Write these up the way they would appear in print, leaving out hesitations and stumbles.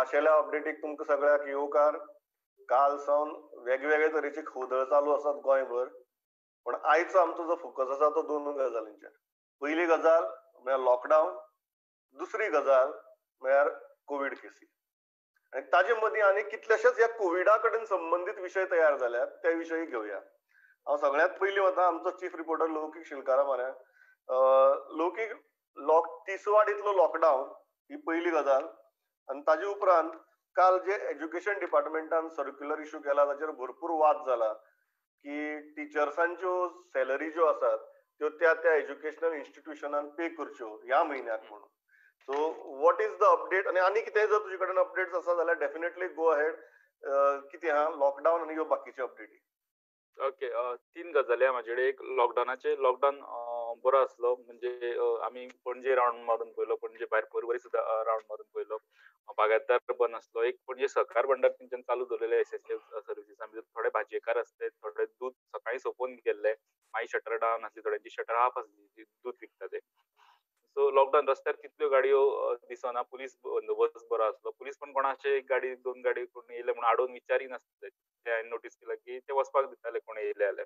खाशेल्या अपडेटीक तुमकां सगळ्याक येवकार. काल सावन वेगवेगळे तरेचे खवदळ चालू आसात गोंयभर, पण आयचो आमचो जो फोकस आसा तो दोन गजालींचेर. पयली गजाल म्हळ्यार लॉकडावन, दुसरी गजाल म्हळ्यार कोवीड केसी. आनी ताजे मदीं आनी कितलेशेच ह्या कोविडा कडेन संबंदीत विशय तयार जाल्यात ते विशय घेवया. हांव सगळ्यांत पयलीं वता आमचो चीफ रिपोर्टर लौकीक शिलकारा म्हऱ्यान. लौकीक, तिसवाडींतलो लॉकडावन ही पयली गजाल, आनी ताजे उपरांत काल जे एज्युकेशन डिपार्टमेंटान सर्क्युलर इशू केला ताचेर भरपूर वाद जाला की टिचर्सांच्यो सॅलरी ज्यो आसात त्यो त्या त्या एज्युकेशनल इन्स्टिट्युशनान पे करच्यो ह्या म्हयन्याक म्हणून. So what is the update? आनी आनी कितेंय जर तुजे कडेन अपडेट्स आसा जाल्यार डेफिनेटली गो अहेड. कितें आहा लॉकडावन आनी ह्यो बाकीच्यो अपडेटी? ओके, तीन गजाली म्हाजे कडेन. एक लॉकडावनाचे, लॉकडावन बरो आसलो, म्हणजे आमी पणजे रावंड मारून पयलो, पणजे भायर पर्वरी सुद्दां रावंड मारून पयलो, बागायतदार बंद आसलो. एक पणजे सहकार भंडार तेंच्यान चालू दवरलेले एसेन्शियल सर्विसीस, भितर थोडे भाजयेकार आसले, थोडे दूद सकाळीं सोंपोवन गेल्ले, मागीर शटर डावन आसली, थोड्यांची शटर हाफ आसली, दूद विकता ते. सो लॉकडावन रस्त्यार तितल्यो गाडयो दिसना, पुलीस बंदोबस्त बरो आसलो. पुलीस पण कोणाचे एक गाडी दोन गाडी कोण येयले म्हणून आडोवन विचारी नासले, ते हांवें नोटीस केला की ते वचपाक दिताले कोण येयले जाल्यार.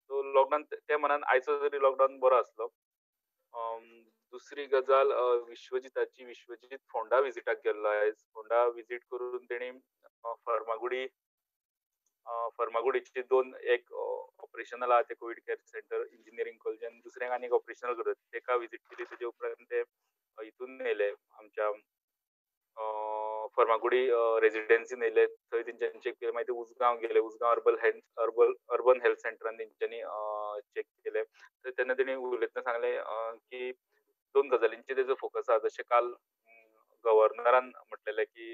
सो लॉकडावन ते मनान आयचो तरी लॉकडावन बरो आसलो. दुसरी गजाल विश्वजिताची. विश्वजीत फोंडा विजिटाक गेल्लो आयज. फोंडा विजीट करून तेणी फर्मागुडी, फर्मागुडीचे दोन, एक ऑपरेशनल आहा ते Covid care centre engineering college, आनी दुसरें आनी एक ऑपरेशनल करता तेका विजीट केली. तेजे उपरांत ते हितून येयले आमच्या फर्मागुडी रेजिडेन्सीन येयले, थंय तेंच्यांनी चॅक केलें. मागीर ते उजगांव गेले, उजगांव अर्बन हेल्थ सेंटरान तेंच्यांनी चॅक केलें. तर तेन्ना तेणी उलयतना सांगलें की दोन गजालींचेर तेजो फोकस आहा. जशें काल गव्हर्नरान म्हटलेलें की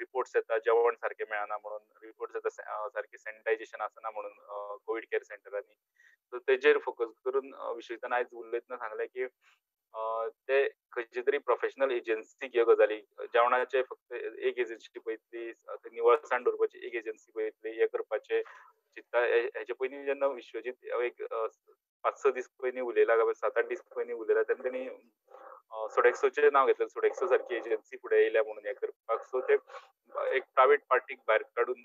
रिपोर्ट्स येता जेवण सारकें मेळना म्हणून, रिपोर्ट्स येता सारकें सॅनिटायजेशन आसना म्हणून कोवीड केअर सेंटरांनी. सो तेजेर फोकस करून विश्वजितान आयज उलयतना सांगलें की ते खंयचे तरी प्रोफेशनल एजन्सीक ह्यो गजाली, जेवणाचे फक्त एक एजन्सी पळयतली, निवळसाण दवरपाची एक एजन्सी पळयतली, हें करपाचें चिंत्ता. हेजे पयलीं जेन्ना विश्वजीत एक 5-6 दीस पयलीं उलयला, 7-8 दीस पयलीं उलयला, तेन्ना तेणी सोडेक्सोचें नांव घेतलें, सोडेक्सो सारकी एजन्सी फुडें येयल्या म्हणून हें करपाक. सो ते एक प्रायवेट पार्टीक भायर काडून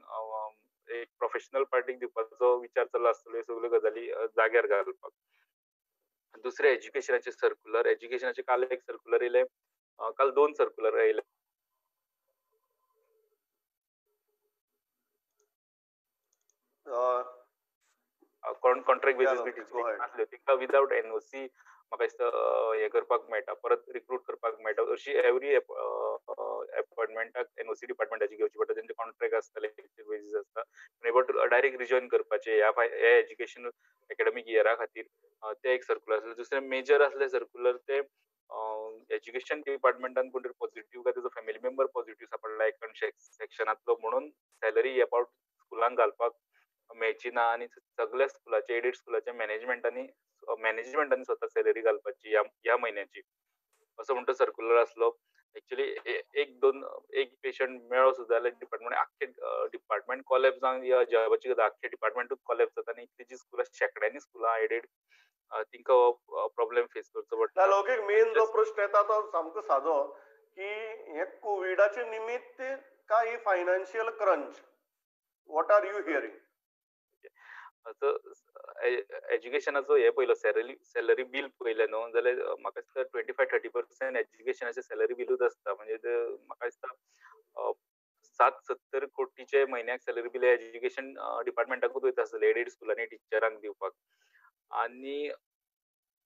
एक प्रोफेशनल पार्टीक दिवपाचो विचार चल्ला आसतलो, ह्यो सगल्यो गजाली जाग्यार घालपाक. दुसरें एज्युकेशनाचें सर्कुलर, एज्युकेशनाचें काल एक सर्कुलर येयलें, काल दोन सर्कुलर येयले. कॉन्ट्रॅक्ट बेसीस बी टिचरींग आसल्यो तांकां विदावट एनओसी म्हाका दिसता हें करपाक मेळटा, परत रिक्रूट करपाक मेळटा. अशी एवरी एपॉयंटमेंटाक एनओसी डिपार्टमेंटाची घेवची पडटा, तेंचे कॉन्ट्रॅक्ट आसता, लेक्चर बेसीस आसता, बट डायरेक्ट रिजॉयन करपाचें ह्या ह्या एज्युकेशन एकाडमीक इयरा खातीर तें एक सर्कुलर आसलें. दुसरें मेजर आसलें सर्कुलर तें एज्युकेशन डिपार्टमेंटान कोण तरी पॉझिटिव्ह काय तेजो फॅमिली मेंबर पॉझिटिव्ह सापडला एका सेक्शनांतलो म्हणून सॅलरी हे पावट स्कुलांक घालपाक मेळची ना, आनी सगल्या स्कुलाचे एडेड स्कुलाच्या मॅनेजमेंटांनी स्वता सॅलरी घालपाची ह्या म्हयन्याची, असो म्हणटो सर्कुलर आसलो. एक्चुली एक पेशंट मेळ्ळो सुद्दां जाल्यार डिपार्टमेंट आख्खें डिपार्टमेंट कॉलेप्स जावन ह्या जॉबाची गजाल आख्खें डिपार्टमेंटूच कॉलेप्स जाता, आनी इतली जी स्कुलां शेंकड्यांनी स्कुलां एडेड तिंकां हो प्रॉब्लेम फेस करचो पडटा. लौकीक मेन जो प्रश्न येता तो सामको सादो की हे कोविडाचे निमित्त काय financial crunch, what are you hearing? एज्युकेशनाचो हे पयलो सॅलरी बील पयलें न्हू जाल्यार म्हाका दिसता 25-30% एज्युकेशनाचें सॅलरी बिलूच आसता. म्हणजे म्हाका दिसता 60-70 कोटीचे म्हयन्याक सॅलरी बील एज्युकेशन डिपार्टमेंटाकूच वयता आसतलें, एडेड स्कुलांनी टिचरांक दिवपाक. आनी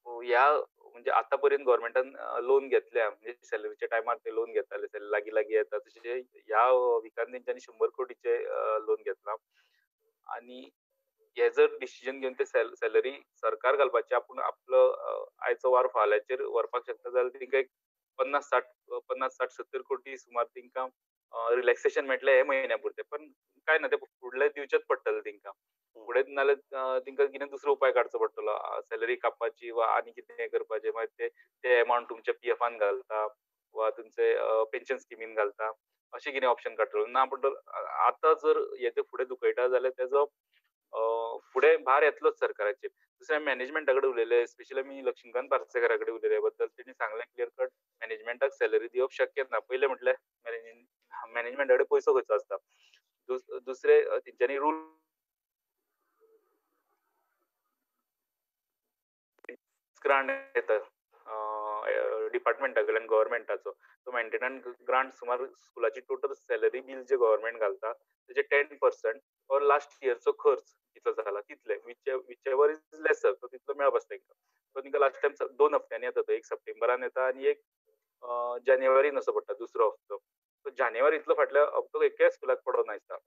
ह्या म्हणजे आतां पर्यंत गव्हर्मेंटान लोन घेतल्या, म्हणजे सॅलरीच्या टायमार ते लोन घेताले, सॅलरी लागीं लागीं येता, तशें ह्या विकान तेंच्यांनी 100 कोटीचे लोन घेतलां. आनी हे जर डिसिजन घेवन ते सॅलरी सरकार घालपाची, आपूण आपलो आयचो वार फाल्यांचेर व्हरपाक शकता जाल्यार तेंकां एक 50-60-70 कोटी सुमार तेंकां रिलॅक्सेशन मेळटलें हे म्हयन्या पुरतें. पण कांय ना, ते फुडले दिवचेच पडटलें तेंकां फुडें, नाल्यार तेंकां कितें दुसरो उपाय काडचो पडटलो, सॅलरी कापपाची वा आनी कितें करपाचें. मागीर ते एमावंट तुमच्या पीएफान घालता वा तुमचे पेन्शन स्किमीन घालता, अशें कितें ऑप्शन काडटलो ना. पण आतां जर हे ते फुडें दुखयता जाल्यार तेजो फुडें भार येतलोच सरकाराचेर. दुसरें मॅनेजमेंटा कडेन उलयले, स्पेशली आमी लक्ष्मीकांत पार्सेकारा कडेन उलयले बद्दल, तेणी सांगलें क्लियर कट मॅनेजमेंटाक सॅलरी दिवप शक्य ना. पयलें म्हटल्यार मॅनेजमेंटा कडेन पयसो खंयचो आसता. दुसरे तेंच्यांनी रूल ग्रांट येता डिपार्टमेंटा कडल्यान गव्हर्मेंटाचो, तो मेंटेनन्स ग्रांट सुमार स्कुलाची टोटल सॅलरी बील जे गव्हर्मेंट घालता तेजे 10% ऑर लास्ट इयरचो खर्च कितलो जाला तितले, which ever is lesser, तो तितलो मेळप आसता तांकां. सो तांकां लास्ट टायम 2 हप्त्यांनी येता, तो एक सप्टेंबरान येता आनी एक जानेवारीन असो पडटा दुसरो हप्तो. सो जानेवारींतलो फाटल्या हप्तो एकाय स्कुलाक पडोना दिसता,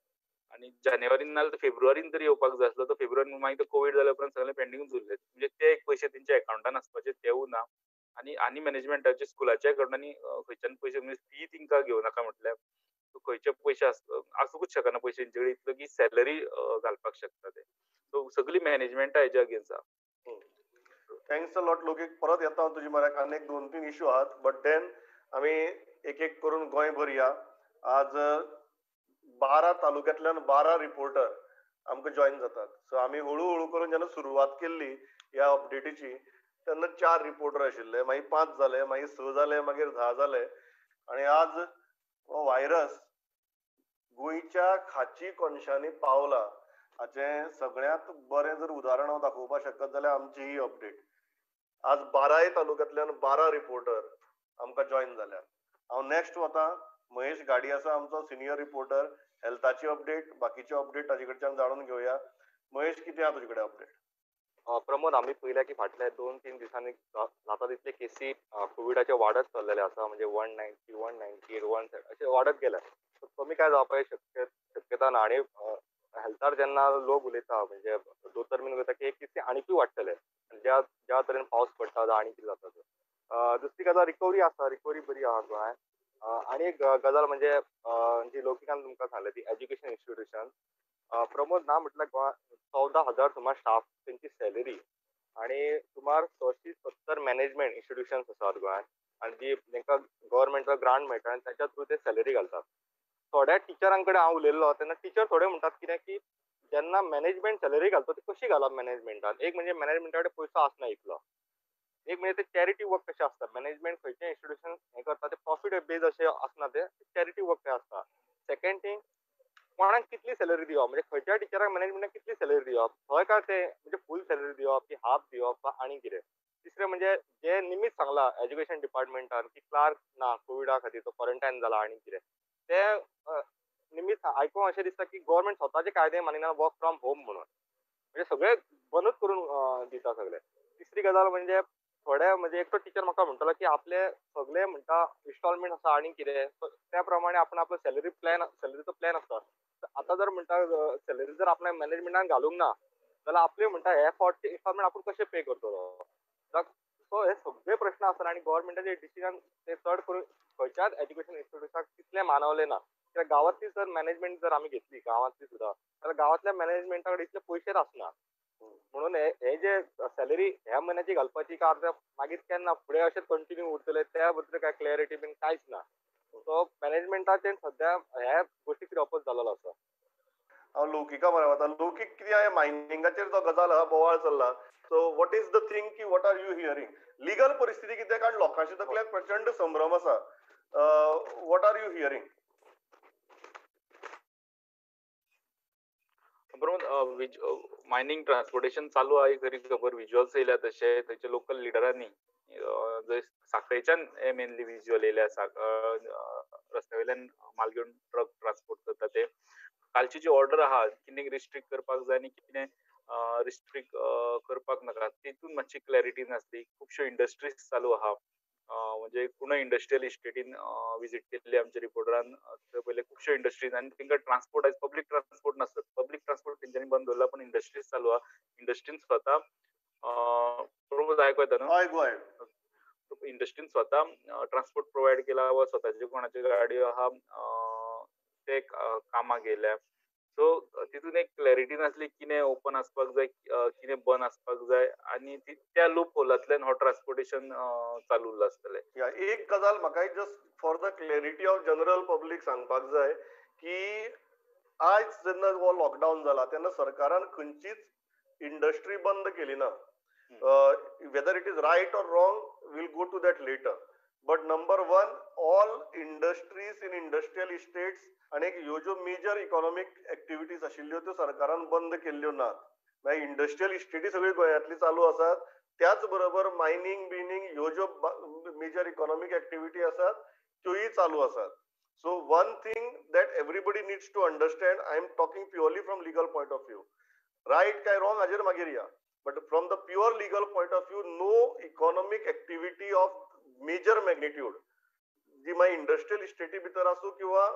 आनी जानेवारीन नाजाल्यार फेब्रुवारीन तरी येवपाक जाय आसलो, तो फेब्रुवारीन मागीर तो कोवीड जाल्या उपरांत सगळें पेंडींगूच उरलें. म्हणजे ते एक पयशे तेंच्या एकावंटान आसपाचे तेवूय ना, आनी आनी मॅनेजमेंटाचे स्कुलाच्या कडल्यान खंयच्यान पयशे म्हणजे फी तांकां घेवं नाका म्हटल्यार खंयचे पयशे आसूंकच शकना पयशे तेंचे कडेन इतलो की सॅलरी घालपाक शकता ते. सो सगळी मॅनेजमेंटा हेच्या अगेन्स्ट आसा. Thanks a lot लोकीक. परत येता हांव तुजे म्हऱ्याक, आनी एक 2-3 इश्यू आहात, बट then आमी एक एक करून गोंय भरया. आज 12 तालुक्यांतल्यान 12 रिपोर्टर आमकां जॉयन जातात. सो आमी हळू हळू करून जेन्ना सुरवात केल्ली ह्या अपडेटीची तेन्ना 4 रिपोर्टर आशिल्ले, मागीर 5 जाले, मागीर 6 जाले, मागीर 10 जाले, आनी आज हो व्हायरस गोंयच्या खाची कोनशांनी पावला हाचें सगळ्यांत बरें जर उदाहरण हांव दाखोवपाक शकत जाल्यार आमची ही अपडेट. आज 12 तालुक्यांतल्यान 12 रिपोर्टर आमकां जॉयन जाल्यात. हांव नेक्स्ट वता, महेश गाडी आसा आमचो सिनियर रिपोर्टर, हेल्थाची अपडेट बाकीची अपडेट ताजे कडच्यान जाणून घेवया. महेश, कितें आसा तुजे कडेन अपडेट? प्रमोद, आमी पळयल्या की फाटल्या 2-3 दिसांनी जाता तितले केसी कोविडाचे वाडत चल्लेले आसा, म्हणजे 190, 198, 1 अशे वाडत गेले. कमी काय जावपाची शक्यता ना. आनी हेल्थार जेन्ना लोक उलयता म्हणजे दोतोर बीन उलयता की एक केसी आनीकूय वाडटले ज्या ज्या तरेन पावस पडटा आनी कितें जाता. दुसरी गजाल रिकवरी आसा, रिकवरी बरी आसा गोंयांत. आनी एक गजाल म्हणजे जी लौकिकान तुमकां सांगले ती एज्युकेशन इन्स्टिट्यूशन. प्रमोद, ना म्हटल्यार गोंयांत 14,000 सुमार स्टाफ तेंची सॅलरी आनी सुमार 670 मॅनेजमेंट इन्स्टिट्यूशन्स आसात गोंयांत, आनी जी तांकां गव्हर्मेंटाचो ग्रांट मेळटा आनी ताच्या थ्रू ते सॅलरी घालतात. थोड्या टिचरां कडेन हांव उलयल्लो तेन्ना टिचर थोडे म्हणटात कितें की जेन्ना मॅनेजमेंट सॅलरी घालता ती कशी घालप मॅनेजमेंटान. एक म्हणजे मॅनेजमेंटा कडेन पयसो आसना इतलो, एक म्हणजे ते चॅरिटी वर्क कशें आसता, मॅनेजमेंट खंयचें इन्स्टिट्यूशन हें करता ते प्रॉफीट बेज अशें आसना, ते चॅरिटी वर्क कशें आसता. सेकंड थींग, कोणाक कितली सॅलरी दिवप, म्हणजे खंयच्या टिचराक मॅनेजमेंटाक कितली सॅलरी दिवप, थंय काय ते म्हणजे फूल सॅलरी दिवप की हाफ दिवप आनी कितें. तिसरें म्हणजे जे निमीत सांगलां एज्युकेशन डिपार्टमेंटान की क्लार्क ना कोविडा खातीर, तो क्वॉरंटायन जाला आनी कितें, ते निमीत आयकूंक अशें दिसता की गव्हर्मेंट स्वताचे कायदे मानिना वर्क फ्रॉम होम म्हणून, म्हणजे सगळे बंदूच करून दिता सगळे. तिसरी गजाल म्हणजे थोडे म्हणजे एकटो टिचर म्हाका म्हणटालो की आपले सगळे म्हणटा इन्स्टॉलमेंट आसा आनी कितें, त्या प्रमाणे आपण आपलो सॅलरी प्लॅन, सॅलरीचो प्लॅन आसता. आतां जर म्हणटा सॅलरी जर आपल्या मॅनेजमेंटान घालूंक ना जाल्यार आपले म्हणटा हे फावटचे इन्स्टॉलमेंट आपूण कशें पे करतलो. सो हे सगळे प्रश्न आसतात आनी गव्हर्मेंटाचे डिसिजन ते चड करून खंयच्याच एज्युकेशन इन्स्टिट्यूशनाक तितलें मानवलें ना. कित्याक गांवांतली जर मॅनेजमेंट जर आमी घेतली गांवांतली सुद्दां जाल्यार गांवांतल्या मॅनेजमेंटा कडेन इतले पयशेच आसना, म्हणून हे जे सॅलरी ह्या म्हयन्याची घालपाची काय आतां मागीर केन्ना फुडें अशें कंटिन्यू उरतले त्या बद्दल काय क्लॅरिटी बीन कांयच ना. सो मॅनेजमेंटाचेर सद्या ह्या गोश्टी कितें अपोज जाल्लो आसा. हांव लौकिका म्हऱ्यान वता. लौकीक कितें आहा, मायनिंगाचेर जो गजाल आहा बोवाळ चल्ला, so what is the thing की what are you hearing? Legal परिस्थिती कितें, कारण लोकांच्या तकल्याक प्रचंड संभ्रम आसा. What are you hearing? बरोबर, मायनींग ट्रान्सपोर्टेशन चालू आहे खरी खबर, विज्युअल्स येयल्या तशे थंयच्या लोकल लिडरांनी, जंय साखळेच्यान हे मेनली विज्युअल येयल्या, रस्त्या वयल्यान माल घेवन ट्रक ट्रान्सपोर्ट करता ते. कालची जी ऑर्डर आहा कितें रिस्ट्रिक्ट करपाक जाय आनी कितें रिस्ट्रिक्ट करपाक नाका तितून मातशी क्लॅरिटी नासली. खुबश्यो इंडस्ट्रीज चालू आहा, म्हणजे कुणय इंडस्ट्रियल इस्टेटीन विजीट केल्ली आमच्या रिपोर्टरान, थंय पयले खुबश्यो इंडस्ट्रीज आनी तांकां ट्रान्सपोर्ट आयज पब्लीक ट्रान्सपोर्ट नासत, पब्लीक ट्रान्सपोर्ट तेंच्यांनी बंद दवरला, पण इंडस्ट्रीज चालू आहा. इंडस्ट्रीन स्वता बरोबर आयको येता न्हू, इंडस्ट्रीन स्वता ट्रान्सपोर्ट प्रोवायड केला वा स्वताच्यो कोणाच्यो गाडयो आहा ते कामाक गेल्या. सो तितून एक क्लॅरिटी नासली कितें ओपन आसपाक जाय कितें बंद आसपाक जाय, आनी त्या लूप होलांतल्यान हो ट्रान्सपोर्टेशन चालू उरलां आसतलें. एक गजाल म्हाका just for the clarity of general public सांगपाक जाय की आयज जेन्ना हो लॉकडावन जाला तेन्ना सरकारान खंयचीच इंडस्ट्री बंद केली ना. Whether it is right or wrong will go to that later, But number one, all industries in industrial estates आनी ह्यो ज्यो मेजर इकॉनॉमीक एक्टिविटीज आशिल्ल्यो त्यो सरकारान बंद केल्ल्यो नात. मागीर इंडस्ट्रियल इस्टेटी सगळी गोंयांतली चालू आसात, त्याच बरोबर मायनींग बिनींग ह्यो ज्यो मेजर इकॉनॉमीक एक्टिविटी आसात त्योय चालू आसात. So one thing that everybody needs to understand, I am talking purely from legal point of view, right काय रॉंग हाजेर मागीर या, but from the pure legal point of view no economic activity of major magnitude जी मागीर industrial इस्टेटी भितर आसूं किंवा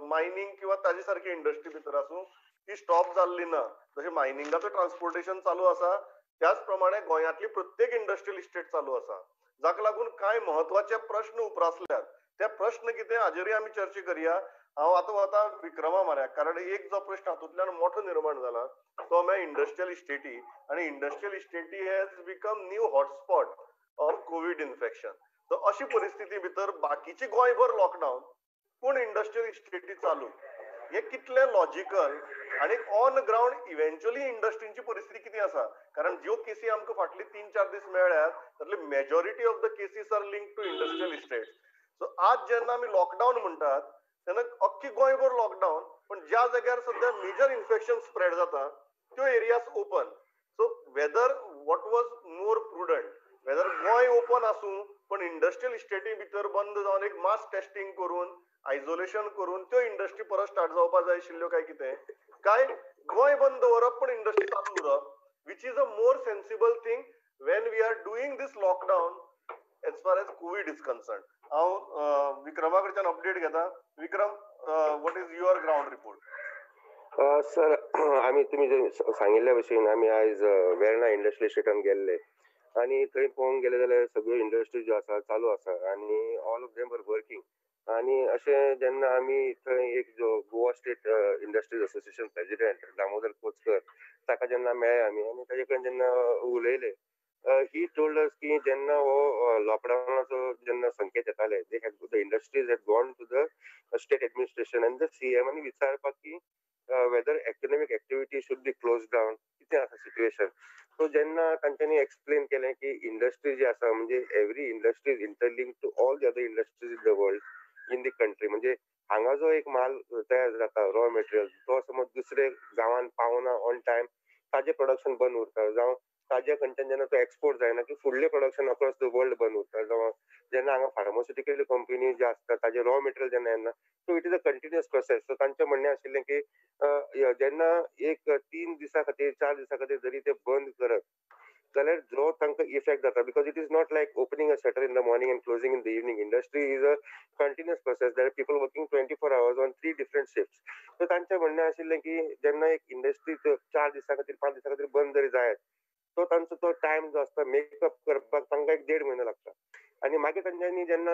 mining किंवा ताजे सारकी इंडस्ट्री भितर आसूं ती स्टॉप जाल्ली ना. जशें मायनिंगाचो ट्रान्सपोर्टेशन चालू आसा त्याच प्रमाणे गोंयांतली प्रत्येक इंडस्ट्रियल इस्टेट चालू आसा, जाका लागून कांय म्हत्वाचे प्रश्न उप्रासल्यात. ते प्रश्न कितें हाजेरूय आमी चर्चा करया. हांव आतां वता विक्रमा म्हऱ्याक, कारण एक जो प्रश्न हातूंतल्यान मोठो निर्माण जाला तो म्हळ्यार इंडस्ट्रियल इस्टेटी, आनी industrial इस्टेटी has become new hotspot of COVID infection. So अशी परिस्थिती भितर बाकीची गोंयभर लॉकडावन पूण इंडस्ट्रियल इस्टेटी चालू, हे कितलें लॉजिकल आनी ऑन ग्रावंड इव्हेंच्युअली इंडस्ट्रींची परिस्थिती कितें आसा? कारण ज्यो केसी आमकां फाटले 3-4 दीस मेळ्ळ्यात तातूंतली majority of the cases are linked to industrial estates. So आज जेन्ना आमी लॉकडावन म्हणटात तेन्ना अख्खी गोंयभर लॉकडावन, पण ज्या जाग्यार सद्या मेजर इन्फेक्शन स्प्रेड जाता त्यो areas open. So whether what was more prudent, whether Goa open आसूं पण इंडस्ट्रियल इस्टेटी भितर बंद जावन एक मास टेस्टिंग करून आयसोलेशन करून त्यो इंडस्ट्री परत स्टार्ट जावपाक जाय आशिल्ल्यो काय कितें, काय गोंय बंद दवरप पण इंडस्ट्री चालू उरप, which is a more sensible thing when we are doing this lockdown as far as COVID is concern. हांव विक्रमा कडच्यान अपडेट घेता. Vikram, what is your ground report? Sir, आमी तुमी जे सांगिल्ल्या भशेन आमी आयज वेर्णा इंडस्ट्रियल इस्टेटान गेल्ले आनी थंय पळोवंक गेले जाल्यार सगळ्यो इंडस्ट्री ज्यो आसा चालू आसा आनी all of them are working. आनी अशें जेन्ना आमी थंय एक जो Goa state industries association president Damodar Kochkar ताका जेन्ना मेळ्ळे आमी आनी ताजे कडेन जेन्ना उलयले, ही टोल्ड अस की जेन्ना हो लॉकडावनाचो जेन्ना संकेत येताले, they had the industries had gone to the state administration and the CM आनी विचारपाक की whether economic activity should be close down, कितें आसा सिट्युएशन. सो जेन्ना तांच्यांनी एक्सप्लेन केलें की इंडस्ट्री जी आसा म्हणजे every industry is interlink to all the other industries in the world in the country, म्हणजे हांगा जो एक माल तयार जाता रॉ मटेरियल तो समज दुसरे गांवान पावना ऑन टायम, ताजें प्रोडक्शन बंद उरता, जावं ताजे खंयच्यान जेन्ना तो एक्सपोर्ट जायना की फुडलें प्रोडक्शन अक्रॉस the world बंद उरता, जावं जेन्ना हांगा फार्मास्युटिकल कंपनी जे आसता ताजें रॉ मटेरियल जेन्ना येना, so it is a continuous process. So तांचें म्हणणें आशिल्लें की जेन्ना एक 3 दिसां खातीर 4 दिसां खातीर जरी ते बंद करत जाल्यार जो तांकां इफेक्ट जाता, because it is not like opening a shutter in the morning and closing in the evening. Industry is a continuous process, there are people working 24 hours on 3 different shifts. So तांचें म्हणणें आशिल्लें की जेन्ना एक industry 4 दिसां खातीर 5 दिसां खातीर बंद जरी जायत तो तांचो तो टायम जो आसता मेकअप करपाक तांकां एक 1.5 म्हयनो लागता. आनी मागीर तांच्यांनी जेन्ना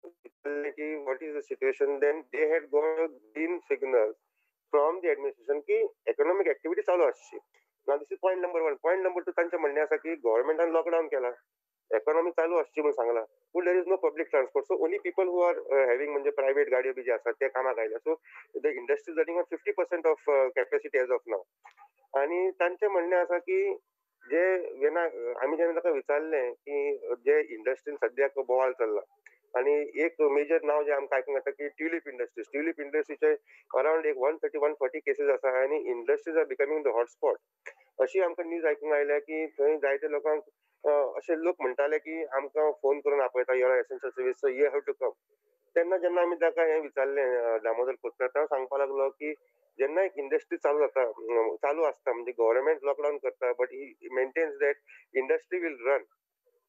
विचारलें की what is the situation, then they had got a green signal from the administration की इकॉनॉमीक एक्टिविटी चालू आसची. Now this is point number 1. Point number 2, तांचें म्हणणें आसा की गव्हर्मेंटान लॉकडावन केला, इकॉनॉमी चालू आसची म्हूण सांगलां, पूण there is no public transport, so only people who are having म्हणजे प्रायव्हेट गाडयो बी जे आसात ते कामाक आयल्या. So the industry is running on 50% of capacity as of now. आनी तांचें म्हणणें आसा की जे जेन्ना आमी जेन्ना ताका विचारलें की जे इंडस्ट्रीन सद्याक बोवाळ चल्ला आनी एक मेजर नांव जें आमकां आयकूंक येता की ट्युलीप इंडस्ट्रीज, ट्युलीप इंडस्ट्रीचे अरावंड एक 130-140 केसीस आसा आनी industries are becoming the hotspot. अशी आमकां न्यूज आयकूंक आयल्या की थंय जायते लोकांक अशे लोक म्हणटाले की आमकां फोन करून आपयता, your essential service, so you have to come. तेन्ना जेन्ना आमी ताका हें विचारलें दामोदर कोचकर, तो सांगपाक लागलो की जेन्ना एक इंडस्ट्री चालू जाता, चालू आसता म्हणजे गव्हर्मेंट लॉकडावन करता but he maintains that industry will run,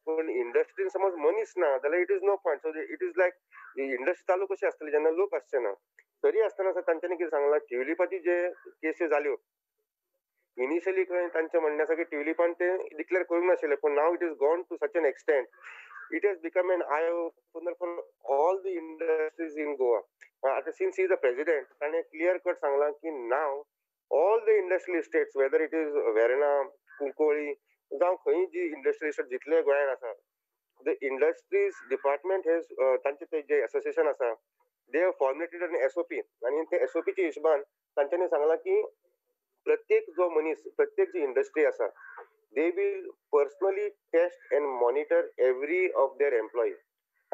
पूण इंडस्ट्रीन समज मनीस ना जाल्यार it is no point. So it is like industry चालू कशी आसतली जेन्ना लोक आसचे ना. तरी आसतना तांच्यांनी कितें सांगलां, ट्युलिपाची जे केसी जाल्यो इनिशियली खंय तांचें म्हणणें आसा की ट्युलिपान ते डिक्लेअर करूंक नाशिल्लें, पूण now it is gone to such an extent, it has become an eye opener for all the industries in Goa. आतां since he is a president, ताणें क्लियर कट सांगलां की now all the industrial estates, whether it is Verna, Cuncolim जावं खंय जी industrial estate जितले गोंयांत आसा, the industries department has तांचे ते जे एसोसिएशन आसा they have formulated an SOP, आनी ते एसओपीच्या हिशोबान तांच्यांनी सांगलां की प्रत्येक जो मनीस, प्रत्येक जी इंडस्ट्री आसा, they will personally test and monitor every of their employee.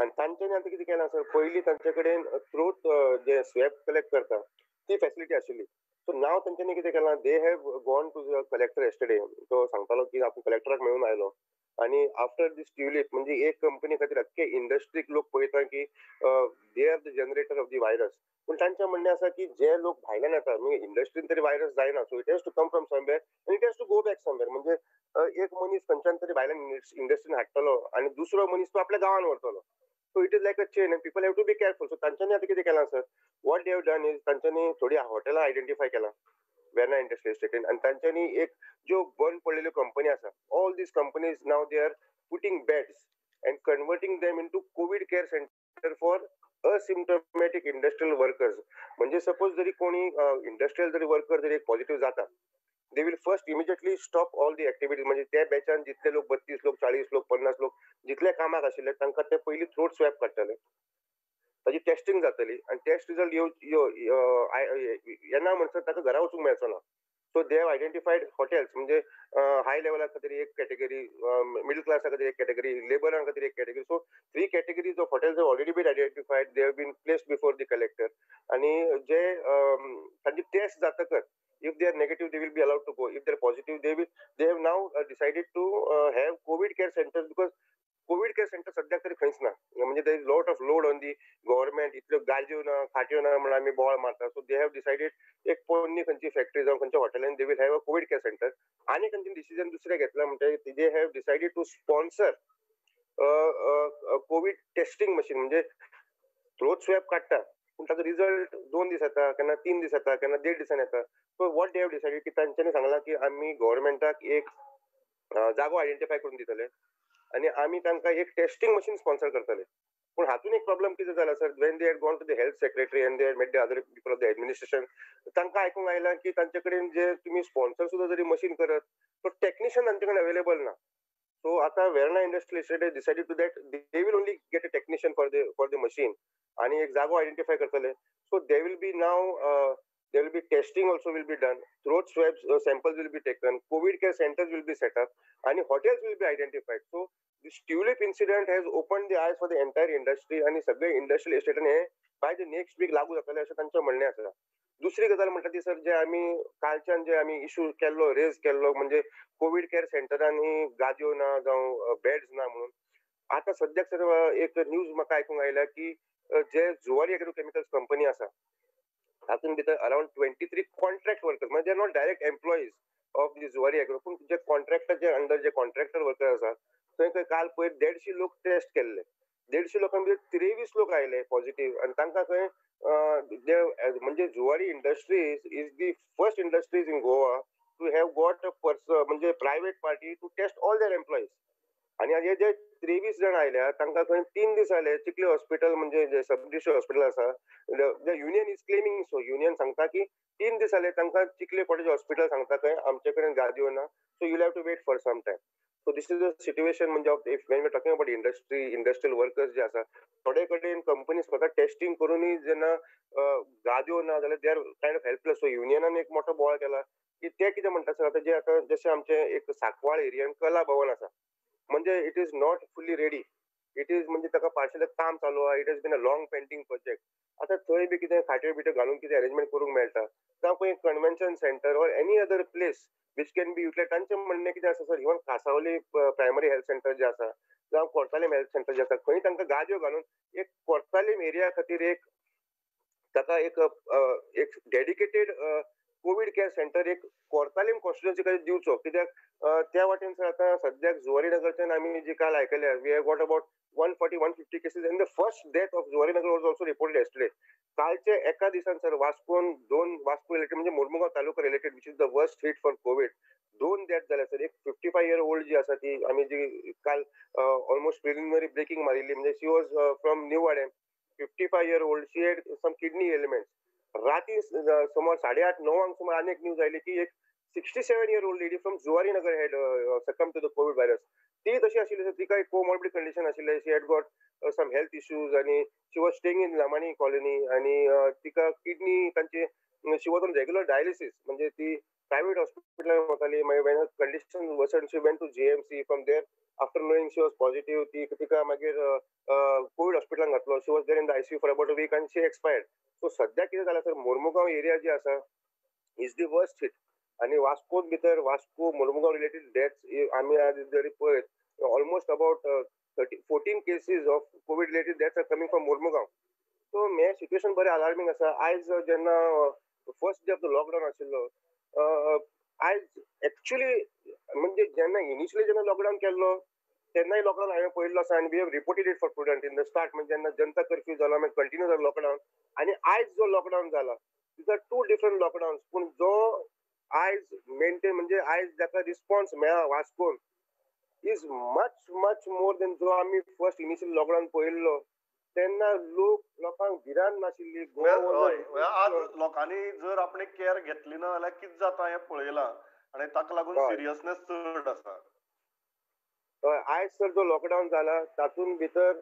आनी तांच्यांनी आतां कितें केलां सर, पयलीं तांचे कडेन थ्रोट जे स्वॅब कलेक्ट करता ती फॅसिलिटी आशिल्ली. सो नाव तांच्यांनी कितें केलां, they have gone to the collector yesterday. तो सांगतालो की आपूण कलेक्टराक मेळून आयलो आनी आफ्टर दीस ट्युलीप म्हणजे एक कंपनी खातीर अख्खे इंडस्ट्रीक लोक पळयता की they are the generator of the virus. पूण तांचें म्हणणें आसा की जे लोक भायल्यान येता म्हणजे इंडस्ट्रीन तरी व्हायरस जायना, so it has to come from somewhere आनी it has to go back somewhere. म्हणजे एक मनीस खंयच्यान तरी भायल्यान इंडस्ट्रीन हाडटलो आनी दुसरो मनीस तो आपल्या गांवान व्हरतलो. So it is like a chain and people have to be careful. So तांच्यांनी आतां कितें केलां sir, what they have done is तांच्यांनी थोडी हॉटेलां आयडेंटिफाय केलां वेर्ना इंडस्ट्रियल इस्टेटीन आनी तांच्यांनी एक ज्यो बंद पडलेल्यो कंपनी आसा, all these companies now they are putting beds and converting them into COVID care centre for asymptomatic industrial workers. म्हणजे सपोज जरी कोणी इंडस्ट्रियल जरी वर्कर जरी एक पॉझिटिव्ह जाता, they will first immediately stop all the activities. म्हणजे त्या बॅचान जितले लोक 32 लोक, 40 लोक, 50 लोक जितले कामाक आशिल्ले तांकां ते पयलीं थ्रोट स्वॅब काडटले, ताजी टेस्टिंग जातली आनी टेस्ट रिजल्ट येना म्हणसर ताका घरा वचूंक मेळचो ना. So they have identified hotels म्हणजे हाय लेवला खातीर एक कॅटेगरी, मिडल क्लासा खातीर एक कॅटेगरी, लेबरां खातीर एक category. So 3 categories of hotels have already been identified, they have been placed before the collector. आनी जे तांची टेस्ट जातकच if they are negative they will be allowed to go, if they are positive they have now decided to have COVID care centers, because COVID care center सद्याक तरी खंयच ना. म्हणजे there is lot of load on the government, इतल्यो गाडयो ना, खाट्यो ना म्हणून आमी बोवाळ मारता. सो they have decided एक पोरणी खंयची फॅक्टरी जावं खंयच्या हॉटेलान they will have a COVID care centre. आनी खंयचें डिसिजन दुसरें घेतलां म्हणजे they have decided to sponsor COVID testing machine. म्हणजे थ्रोट स्वॅब काडटा पूण ताचो रिजल्ट 2 दीस येता, केन्ना 3 दीस येता, केन्ना 1.5 दिसान येता. So what they have decided की तांच्यांनी सांगलां की आमी गव्हर्मेंटाक एक जागो आयडेंटिफाय करून दितले आनी आमी तांकां एक टेस्टिंग मशीन स्पॉन्सर करतले. पूण हातून एक प्रॉब्लम कितें जाला sir, when they had gone to the health secretary and they had met the other people of the administration, तांकां आयकूंक आयलां की तांचे कडेन जे तुमी स्पॉन्सर सुद्दां जरी मशीन करत तो टॅक्निशियन तांचे कडेन अवेलेबल ना. सो आतां Verna industrial estate decided to that they will only get a technician for the machine आनी एक जागो आयडेंटिफाय करतले. So they will be now there will be testing also will be done, throat swabs samples will be taken, COVID care centers will be set up and hotels will be identified. So this tulip incident has opened the eyes for the entire industry आणि सगळे industrial इस्टेटान हे by the next week लागू जातले अशें तांचें म्हणणें आसा. दुसरी गजाल म्हणटा ती सर, जे आमी कालच्यान जे आमी इशू केल्लो, रेज केल्लो म्हणजे कोवीड केअर सेंटरांनी गादयो ना जावं बेड्स ना म्हणून, आतां सद्याक सर एक न्यूज म्हाका आयकूंक आयल्या की जे जुवारी एग्रो केमिकल्स कंपनी आसा तातूंत भितर अरावंड 23 कॉन्ट्रॅक्ट वर्कर्स, म्हणजे they are not direct employees of the Zuari Agro, पूण जे कॉन्ट्रॅक्टाचे अंडर जे कॉन्ट्रॅक्टर वर्कर आसा थंय खंय काल पयर 150 लोक टेस्ट केल्ले, 150 लोकां भितर 23 लोक आयले पॉझिटिव्ह आनी तांकां खंय म्हणजे Zuari industries is the first industries in Goa to have got a person म्हणजे private party to test all their employees. आनी हे जे 23 जाण आयल्या तांकां खंय 3 दीस आयले चिखली हॉस्पिटल म्हणजे जे सब डिस्ट्रिक्ट हॉस्पिटल आसा, the union is claiming, so union सांगता की 3 दीस आले तांकां चिखले कॉलेज हॉस्पिटल सांगता खंय आमचे कडेन गादयो ना, so you have to wait for some time. So this is the situation म्हणजे if when we are talking about industry, industrial workers जे आसा थोडे कडेन कंपनी स्वता टेस्टिंग करूनय जेन्ना गादयो ना जाल्यार they are kind of helpless. So युनियनान एक मोठो बोवाळ केला की ते कितें म्हणटा सर, आतां जे आतां जशें आमचें एक सांकवाळ एरियान कला भवन आसा म्हणजे it is not fully ready, it is म्हणजे ताका पार्शल काम चालू आहा, it has been a long pending project. आतां थंय बी कितें खाट्यो बिट्यो घालून कितें अरेंजमेंट करूंक मेळटा जावं खंय convention centre or any other place which can be utilise. तांचें म्हणणें कितें आसा sir, even Cansaulim primary health centre जें आसा जावं कोर्तालीम हेल्थ सेंटर जें आसा खंय तांकां गादयो घालून एक कोर्तालीम एरिया खातीर एक ताका एक एक डेडिकेटेड कोवीड केअर सेंटर एक कोर्तालीम कॉन्स्टिट्युएन्सी खातीर दिवचो. कित्याक त्या वाटेन सर आतां सद्याक जुवारी नगरच्यान आमी जी काल आयकल्या we have got about 140-150 cases and the first death of Zuarinagar was also reported yesterday. कालचे एका दिसान सर वास्कोन 2 वास्को रिलेटेड म्हणजे Mormugao taluka related which is the worst hit for COVID 2 death जाल्या सर. एक 55 इयर ओल्ड जी आसा ती आमी जी काल ऑलमोस्ट प्रिलिमिनरी ब्रेकिंग मारिल्ली म्हणजे she was from New Vaddem, 55 year old, she had some kidney ailments. राती सुमार 8:30-9 सुमार आनी एक न्यूज आयली की एक 67-year-old lady from Zuarinagar had succumbed to the COVID virus. ती तशी आशिल्ली सर, तिका एक कोमॉर्बिड कंडिशन आशिल्लें, she had got some health issues आनी she was staying in Lamani colony आनी तिका किडनी तांची she was on regular dialysis म्हणजे ती प्रायव्हेट हॉस्पिटलान वताली. मागीर when her condition worsened she went to GMC, from there after knowing she was positive ती तिका मागीर कोवीड हॉस्पिटलान घातलो. She was there in the ICU for about a week आनी शी एक्सपायर्ड. सो सद्या कितें जालां सर, मोर्मुगांव एरिया जी आसा is the worst hit. आनी वास्कोत भितर वास्को मोर्मुगांव रिलेटेड डेथ्स आमी आज जरी पळयत almost about 14 cases of COVID related deaths are coming from Mormugao. So हें सिट्युएशन बरें अलार्मींग आसा. आयज जेन्ना first day of the lockdown आशिल्लो, आयज एक्चुअली म्हणजे जेन्ना इनिशियली जेन्ना लॉकडावन केल्लो तेन्नाय लॉकडावन हांवें पळयल्लो आसा आनी we have reported it for Prudent in the start. म्हणजे जेन्ना जनता कर्फ्यू जाला मागीर कंटिन्यू जालो लॉकडावन आनी आयज जो लॉकडावन जाला these are two different lockdowns. पूण जो आयज मेंटेन म्हणजे आयज जाका रिस्पॉन्स मेळ्ळा वास्कोन is much much more than जो आमी फर्स्ट इनिशियल लॉकडावन पळयल्लो तेन्ना लोकांक भिरांत नाशिल्ली. आज लोकांनी जर आपणे केअर घेतली ना जाल्यार कितें जाता हें पळयलां आनी ताका लागून सिरियसनेस चड आसा. हय, आयज सर जो लॉकडावन जाला तातूंत भितर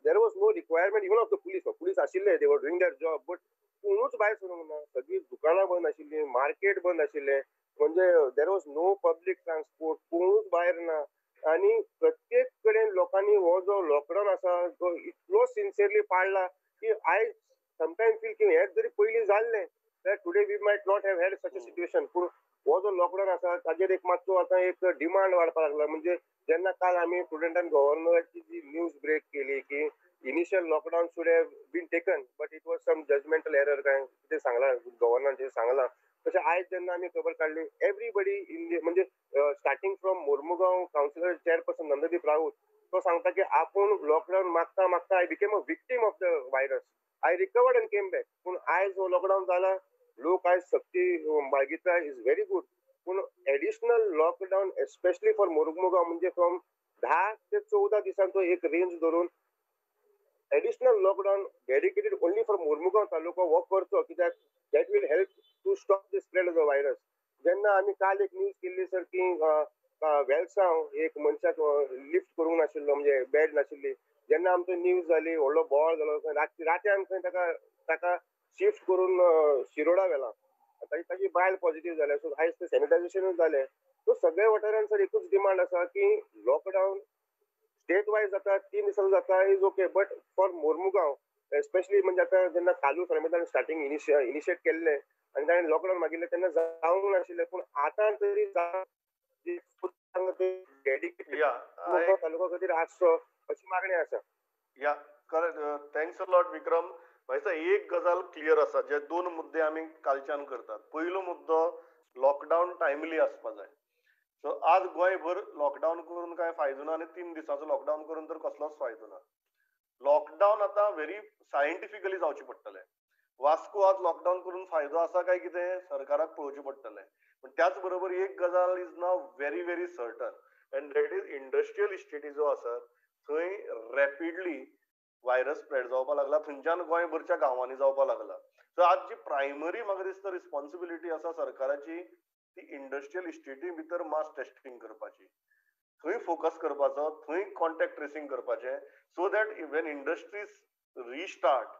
there was no requirement even of the police. Police आशिल्ले, they were doing their job, but कोणूच भायर सरूंक ना. सगळीं दुकानां बंद आशिल्लीं, मार्केट बंद आशिल्लें, म्हणजे there was no public transport, कोणूच भायर ना. आनी प्रत्येक कडेन लोकांनी हो जो लॉकडावन आसा जो इतलो सिन्सियरली पाळ्ळा की I sometime feel की हें जरी पयलीं जाल्लें जाल्यार today we might not have had such a situation. पूण हो जो लॉकडावन आसा ताजेर एक मातसो आतां एक डिमांड वाडपाक लागला. म्हणजे जेन्ना काल आमी प्रुडंटान गव्हर्नराची जी न्यूज ब्रेक केली की initial lockdown should have been taken but it was some judgemental error काय कितें सांगलां गव्हर्नरान सांगलां, तशें आयज जेन्ना आमी खबर काडली एवरीबडी इन म्हणजे starting from Mormugao councillor chairperson Nanddeep Raut तो सांगता की आपूण लॉकडावन मागता मागता I became a victim of the virus, I recovered and came back. पूण आयज हो लॉकडावन जाला, लोक आयज सक्ती बाळगिता is very good. पूण additional lockdown especially for Mormugao म्हणजे फ्रॉम 10 ते 14 दिसांचो एक रेंज धरून additional lockdown dedicated only for Mormugao taluka हो करचो, कित्याक that will help to stop the spread of the virus. जेन्ना आमी काल एक न्यूज केल्ली सर की वेलसांव एक मनशाक लिफ्ट करूंक नाशिल्लो, म्हणजे बेड नाशिल्ली, जेन्ना आमचो न्यूज जाली व्हडलो बोवाळ जालो, रातयान खंय ताका शिफ्ट करून शिरोडा व्हेला, ताची बायल पॉझिटिव्ह जाल्या. सो आयज ते सॅनिटायझेशनूय जालें. सो सगळे वाठारान सर एकूच डिमांड आसा की लॉकडावन स्टेट वायज जाता, 3 दिसांनी जाता is okay, but for Mormugao especially म्हणजे आतां जेन्ना कालू फर्मेतान स्टार्टींग इनिशिएट केल्लें आनी ताणें लॉकडावन मागिल्लें तेन्ना जावंक नाशिल्लें, पूण आतां तरी डेडिकेटेड तालुका खातीर आसचो अशी मागणी आसा. Yeah correct, thanks a lot Vikram. भाई एक गजाल क्लियर आसा, जे दोन मुद्दे आमी कालच्यान करतात. पयलो मुद्दो लॉकडावन टायमली आसपा जाय. सो आज गोंयभर लॉकडावन करून कांय फायदो ना आनी 3 दिसांचो लॉकडावन करून तर कसलोच फायदो ना. लॉकडावन आतां व्हेरी सायंटिफिकली जावचें पडटलें. वास्को आज लॉकडावन करून फायदो आसा काय कितें सरकाराक पळोवचें पडटलें. पूण त्याच बरोबर एक गजाल is now very very certain and that is industrial इस्टेटी जो आसा थंय रॅपिडली व्हायरस स्प्रेड जावपाक लागला, थंयच्यान गोंयभरच्या गांवांनी जावपाक लागला. सो आज जी प्रायमरी म्हाका दिसता रिस्पॉन्सिबिलिटी आसा सरकाराची ती इंडस्ट्रियल इस्टेटी भितर मास टेस्टिंग करपाची, थंय फोकस करपाचो, थंय कॉन्टॅक्ट ट्रेसिंग करपाचें, so that when industries restart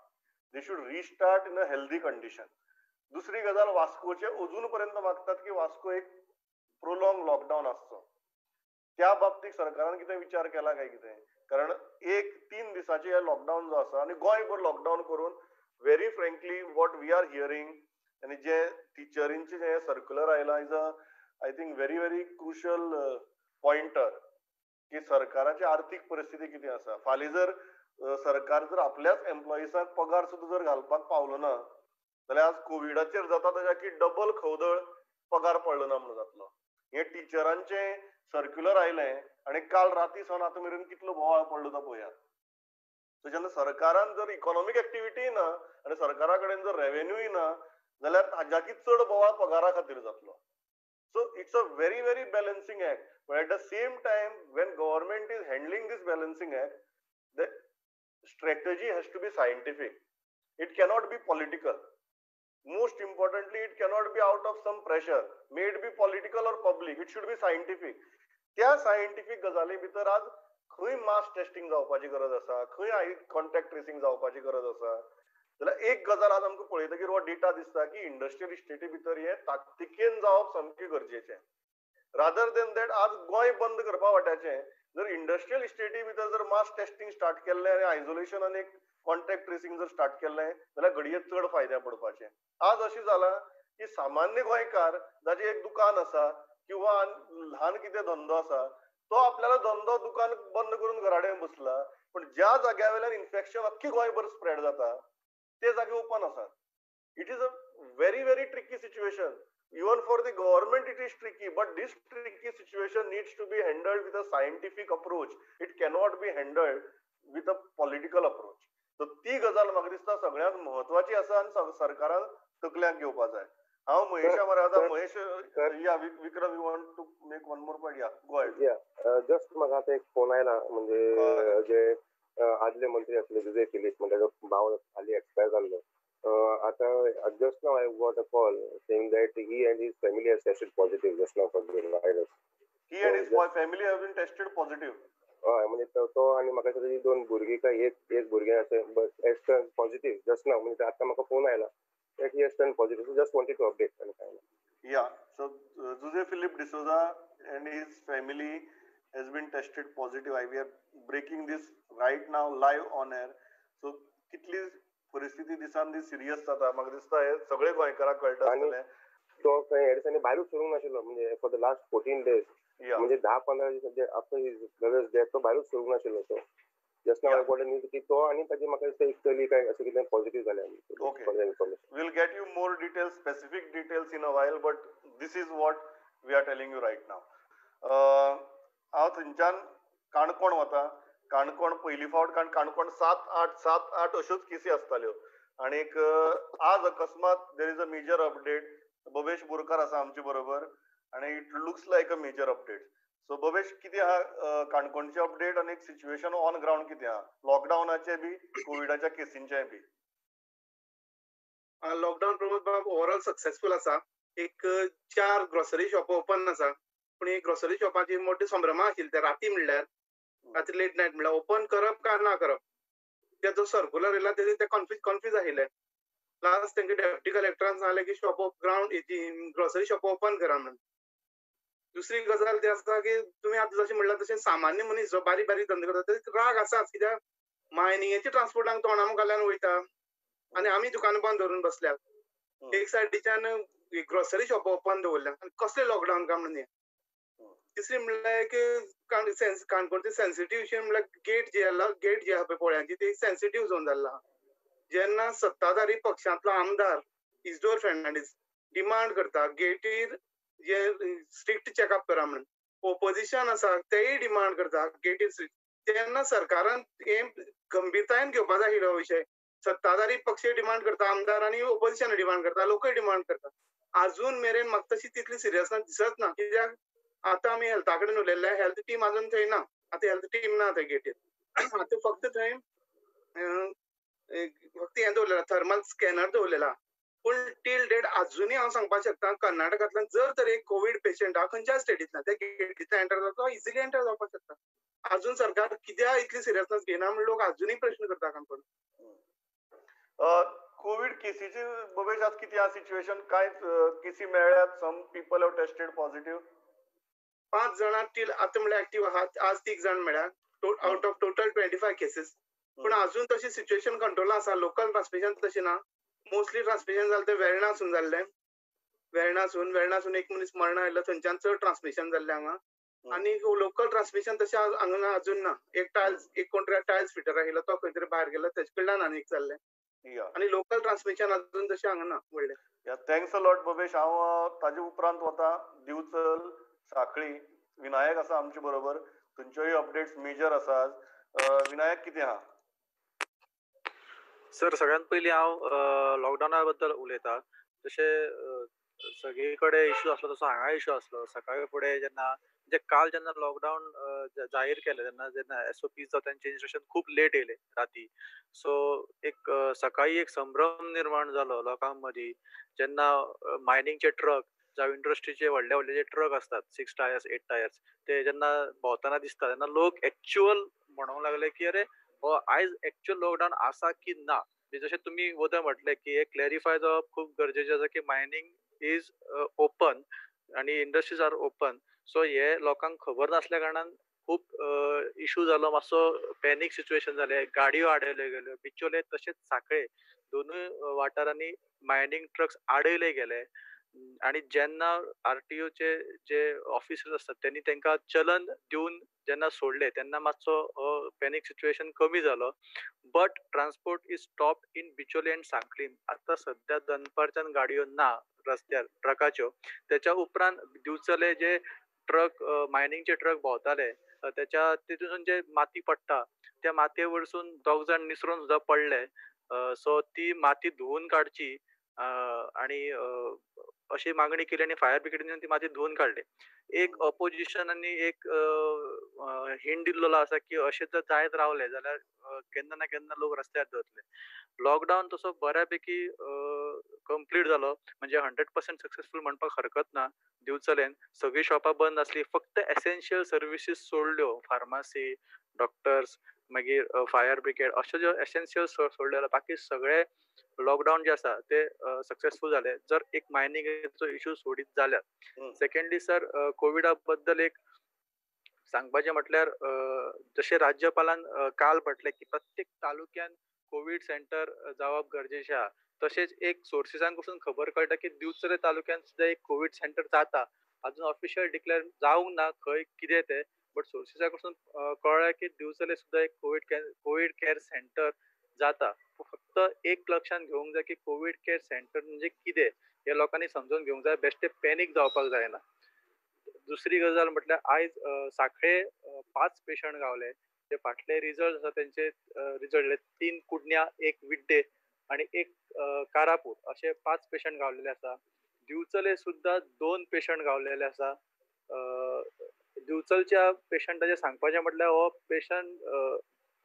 they should restart in a healthy condition. दुसरी गजाल वास्कोचे अजून पर्यंत मागतात की वास्को एक प्रोलॉंग लॉकडावन आसचो, त्या बाबतीत सरकारान कितें विचार केला काय कितें, कारण एक 3 दिसाचे हे लॉकडावन जो आसा आनी गोंयभर लॉकडावन करून very frankly what we are hearing आनी जे टिचरींचे जे सर्क्युलर आयलां is a I think very very crucial pointer की सरकाराची आर्थीक परिस्थिती कितें आसा. फाल्यां जर सरकार जर आपल्याच एम्प्लॉइजाक पगार सुद्दां जर घालपाक पावलो ना जाल्यार आज कोविडाचेर जाता ताच्या की डबल खवदळ पगार पडलो ना म्हणून जातलो. हे टिचरांचें सर्क्युलर आयलें आनी काल राती सावन आतां मेरेन कितलो बोवाळ पडलो तो पळयात. सो जेन्ना सरकारान जर इकॉनॉमीक एक्टिविटी ना आनी सरकारा कडेन जर रेवेन्यूय ना जाल्यार हाज्याकी चड बोवाळ पगारा खातीर जातलो. So it's a very very balancing act, but at the same time when government is handling this balancing act the strategy has to be scientific, it cannot be political. Most importantly it cannot be out of some pressure, may it be political or public, it should be scientific. त्या scientific गजाली भितर आज खंय mass testing जावपाची गरज आसा, खंय contact tracing जावपाची गरज आसा. जाल्यार एक गजाल आज आमकां पळयतकीर हो डेटा दिसता की इंडस्ट्रियल इस्टेटी भितर हे ताकतिकेन जावप सामकें गरजेचें. रादर देन that आज गोंय बंद करपा वाट्याचें जर इंडस्ट्रियल इस्टेटी भितर जर मास टेस्टिंग स्टार्ट केल्लें आनी आयसोलेशन आनी कॉन्टॅक्ट ट्रेसिंग जर स्टार्ट केल्लें जाल्यार घडये चड फायद्या पडपाचें. आज अशें जालां की सामान्य गोंयकार जाचें एक दुकान आसा किंवा ल्हान कितें धंदो आसा तो आपल्याला धंदो दुकान बंद करून घरा कडेन बसला, पण ज्या जाग्या वयल्यान इन्फेक्शन अख्खी गोंयभर स्प्रेड जाता ते जागे ओपन आसात. It is a very very tricky situation. Even for the government it is tricky, but this tricky situation needs to be handled with a scientific approach. It cannot be handled with a political approach. So ती गजाल म्हाका दिसता सगळ्यांत म्हत्वाची आसा आनी सरकारान तकल्यांक घेवपा जाय. हांव महेशा मरे महेश या Vikram, you want to make one more point? Yeah, go ahead. Yeah, just म्हाका आतां एक फोन आयला, म्हणजे जे आदले मंत्री आसले जुजे फिलीप, म्हणजे भाव हाली एक्सपायर जाल्लो. आता just now I got a call saying that he and his family has tested positive just now for the virus. He and his family have been tested positive. हय, म्हणजे तो आनी म्हाका दिसता दोन भुरगीं काय एक भुरगें अशें has turned positive just now. म्हणजे आतां म्हाका फोन आयला that he has turned positive. So just wanted to update. आनी काय ना. Yeah, so Jose Philip D'Souza and his family has been tested positive. We are breaking this right now live on air. So कितली परिस्थिती दिसान दीस serious जाता म्हाका दिसता हे सगळे गोंयकारांक कळटा आसतलें. तो खंय ह्या दिसांनी भायरूच सरूंक नाशिल्लो, म्हणजे for the last 14 days, म्हणजे 10-15 दीस आफ्टर his brothers death तो भायरूच सरूंक नाशिल्लो. तो just now I got a news की तो आनी ताजी म्हाका दिसता एक चली काय अशें कितें पॉझिटिव्ह जालें. Okay, we'll get you more details, specific details in a while, but this is what we are telling you right now. हांव थंयच्यान काणकोण वता. काणकोण पयली फावट काणकोण 7, 8, 7, 8 अश्योच केसी आसताल्यो आनीक आज अकस्मात there is a major update. Bhavesh Borkar आसा आमचे बरोबर आनी it looks like a major update. So Bhavesh, कितें आहा काणकोणचे अपडेट आनी सिच्युएशन ऑन ग्रावंड कितें आहा लॉकडावनाचे बी कोविडाच्या केसींचे बी? लॉकडावन प्रमोद बाब ओवरऑल सक्सेसफूल आसा. एक 4 ग्रोसरी शॉप ओपन आसा, पूण ही ग्रोसरी शॉपाची मोठी संभ्रमा आशिल्ली ते राती, म्हणल्यार रात्री लेट नायट म्हणल्यार ओपन करप काय ना करप, ते जो सर्कुलर येयला तेजे ते कन्फ्यूज आशिल्ले. लास्ट तेंके डेप्युटी कलेक्टरान सांगलें की shop of ground grocery shop open करा म्हणून. दुसरी गजाल ती आसा की तुमी आतां जशें म्हणलां तशें सामान्य मनीस जो बारीक बारीक धंदो करता तेका राग आसाच, कित्याक मायनिंगेचे ट्रान्सपोर्टांक तोंडा मुखाल्यान वयता आनी आमी दुकानां बंद दवरून बसल्यात. एक सायडीच्यान ग्रोसरी शॉप ओपन दवरल्या आनी कसलें लॉकडावन काय म्हणून. तिसरी म्हणल्यार एक काणकोणचे सेन्सिटीव विशय म्हणल्यार गेट जे आहा, गेट जे आहा पळय पोळ्यांची ती सेन्सिटीव झोन जाल्लो आहा. जेन्ना सत्ताधारी पक्षांतलो आमदार इजदोर फेर्नांडीस डिमांड करता गेटीर जे स्ट्रिक्ट चेकअप करा म्हणून, ओपोजिशन आसा तेय डिमांड करता गेटीर स्ट्रिक्ट, तेन्ना सरकारान हे गंभीरतायेन घेवपा जाय आशिल्लो विशय. सत्ताधारी पक्ष डिमांड करता, आमदार आनी ओपोजिशन डिमांड करता, लोकय डिमांड करता. आजून मेरेन म्हाका तशी तितली सिरियसनेस दिसत ना, कित्याक आतां आमी हेल्था कडेन उलयल्ले, हेल्थ टीम आजून थंय ना, आतां हेल्थ टीम ना थंय गेटीर. आतां फक्त थंय फक्त हें दवरलेलां, थर्मल स्कॅनर दवरलेला. पूण टील डेट आजुनूय हांव सांगपाक शकता कर्नाटकांतल्यान जर तर एक कोवीड पेशंट आहा खंयच्याय स्टेटींतल्यान त्या गेटींतल्यान एंटर जाता, तो इजिली एंटर जावपाक शकता. आजून सरकार कित्याक इतली सिरियसनेस घेना म्हण लोक आजुनूय प्रश्न करता काणकोण. कोवीड केसीची भवेश आज कितें आहा सिच्युएशन? कांय केसी मेळ्ळ्यात, some people have tested positive. 5 जाणां टील आतां म्हणल्यार एक्टीव आहात, आज 3 जाण मेळ्ळ्या out of total 25 cases. पूण आजून तशी सिच्युएशन कंट्रोला आसा, लोकल ट्रान्समिशन तशें ना. मोस्टली ट्रान्समिशन जालें तें वेर्णासून जाल्लें, वेर्णासून एक मनीस मरणा आयलो, थंयच्यान चड ट्रान्समिशन जाल्लें हांगा. आनी लोकल ट्रान्समिशन तशें हांगा अजून ना. एक टायल्स, एक कोण तरी टायल्स फिटर आशिल्लो तो खंय तरी भायर गेलो, तेजे कडल्यान आनी एक जाल्लें. आनी लोकल ट्रान्समिशन अजून तशें हांगा ना व्हडलें. Thanks a lot Bhavesh. हांव ताजे उपरांत वता दिवचल साखळी, विनायक आसा आमचे बरोबर, थंयच्योय अपडेट्स मेजर आसा आज. विनायक कितें आहा? सर, सगळ्यात पयलीं हांव लॉकडावना बद्दल उलयता. जशें सगळे कडेन इशू आसलो तसो हांगा इशू आसलो. सकाळी फुडें जेन्ना म्हणजे काल जेन्ना लॉकडावन जाहीर केलें तेन्ना जेन्ना एसओपी जावं तेंचे इन्स्ट्रक्शन खूब लेट येयले राती. सो एक सकाळी एक संभ्रम निर्माण जालो लोकां मदीं जेन्ना मायनिंगचे ट्रक जावं इंडस्ट्रीचे व्हडले व्हडले जे ट्रक आसतात 6 टायर्स 8 टायर्स ते जेन्ना भोंवतना दिसता तेन्ना लोक एक्चुअल म्हणूंक लागले की अरे हो आयज एक्चुअल लॉकडावन आसा की ना. जशें तुमी वोदोळ म्हटलें की हे क्लॅरिफाय जावप खूब गरजेचें आसा की मायनींग is open आनी इंडस्ट्रीज are open. सो हे लोकांक खबर नासल्या कारणान खूब खूब इशू जालो, मातसो पॅनीक सिच्युएशन जालें, गाडयो आडयल्यो गेल्यो. बिचोले तशेंच सांखळे दोनूय वाठारांनी मायनींग ट्रक्स आडयले गेले आनी जेन्ना आरटीओचे जे ऑफिसर्स आसतात त्यांनी तांकां चलन दिवन जेन्ना सोडले तेन्ना मातसो पॅनीक सिच्युएशन कमी जालो. But transport is stop in Bicholim and Sanquelim. आतां सद्या दनपारच्यान गाडयो ना रस्त्यार ट्रकाच्यो. त्याच्या उपरांत दिवचले जे ट्रक मायनिंगचे ट्रक भोंवताले त्याच्या तितून जे माती पडटा त्या मातये वरसून दोग जाण निसरून सुद्दां पडले. सो ती माती धुवून काडची आनी अशी मागणी केली आनी फायर ब्रिगेडीन ती माती धुवून काडली. एक ऑपोजिशन आनी एक हिंट दिल्लो आसा की अशें जर जायत रावले जाल्यार केन्ना ना केन्ना लोक रस्त्यार देंवतले. लॉकडावन तसो बऱ्यापैकी कंप्लीट जालो, म्हणजे 100% सक्सेसफूल म्हणपाक हरकत ना. दिवचलेन सगळीं शॉपां बंद आसली, फक्त एसेन्शियल सर्विसीस सोडल्यो, फार्मासी, डॉक्टर्स, मागीर फायर ब्रिगेड अश्यो ज्यो एसेन्शियल सोडल्यो जाल्यार बाकी सगळे लॉकडावन जे आसा ते सक्सेसफूल जाले, जर एक मायनिंगाचो इशू सोडीत जाल्यार. सेकंडली सर, कोविडा बद्दल एक सांगपाचें म्हटल्यार जशें राज्यपालान काल म्हटलें की प्रत्येक तालुक्यान कोवीड सेंटर जावप गरजेचें आहा, तशेंच एक सोर्सिसां कडसून खबर कळटा की दिवचले तालुक्यान सुद्दां एक कोवीड सेंटर जाता. अजून ऑफिशियल डिक्लेअर जावंक ना खंय कितें तें, बट सोर्सिसा कडसून कळ्ळें की दिवचले सुद्दां एक कोवीड केअर सेंटर जाता. फक्त एक लक्षांत घेवंक जाय की कोवीड केअर सेंटर म्हणजे कितें हें लोकांनी समजून घेवंक जाय, बेश्टे पॅनीक जावपाक जायना. दुसरी गजाल म्हटल्यार आयज सांखळे 5 पेशंट गावले. ते फाटले रिजल्ट आसा तेंचे रिजल्ट 3 कुडण्या, 1 विड्डे आनी 1 कारापूर अशे 5 पेशंट गावलेले आसा. दिवचले सुद्दां 2 पेशंट गावलेले आसा. दिवचलच्या पेशंटाचें सांगपाचें म्हटल्यार हो पेशंट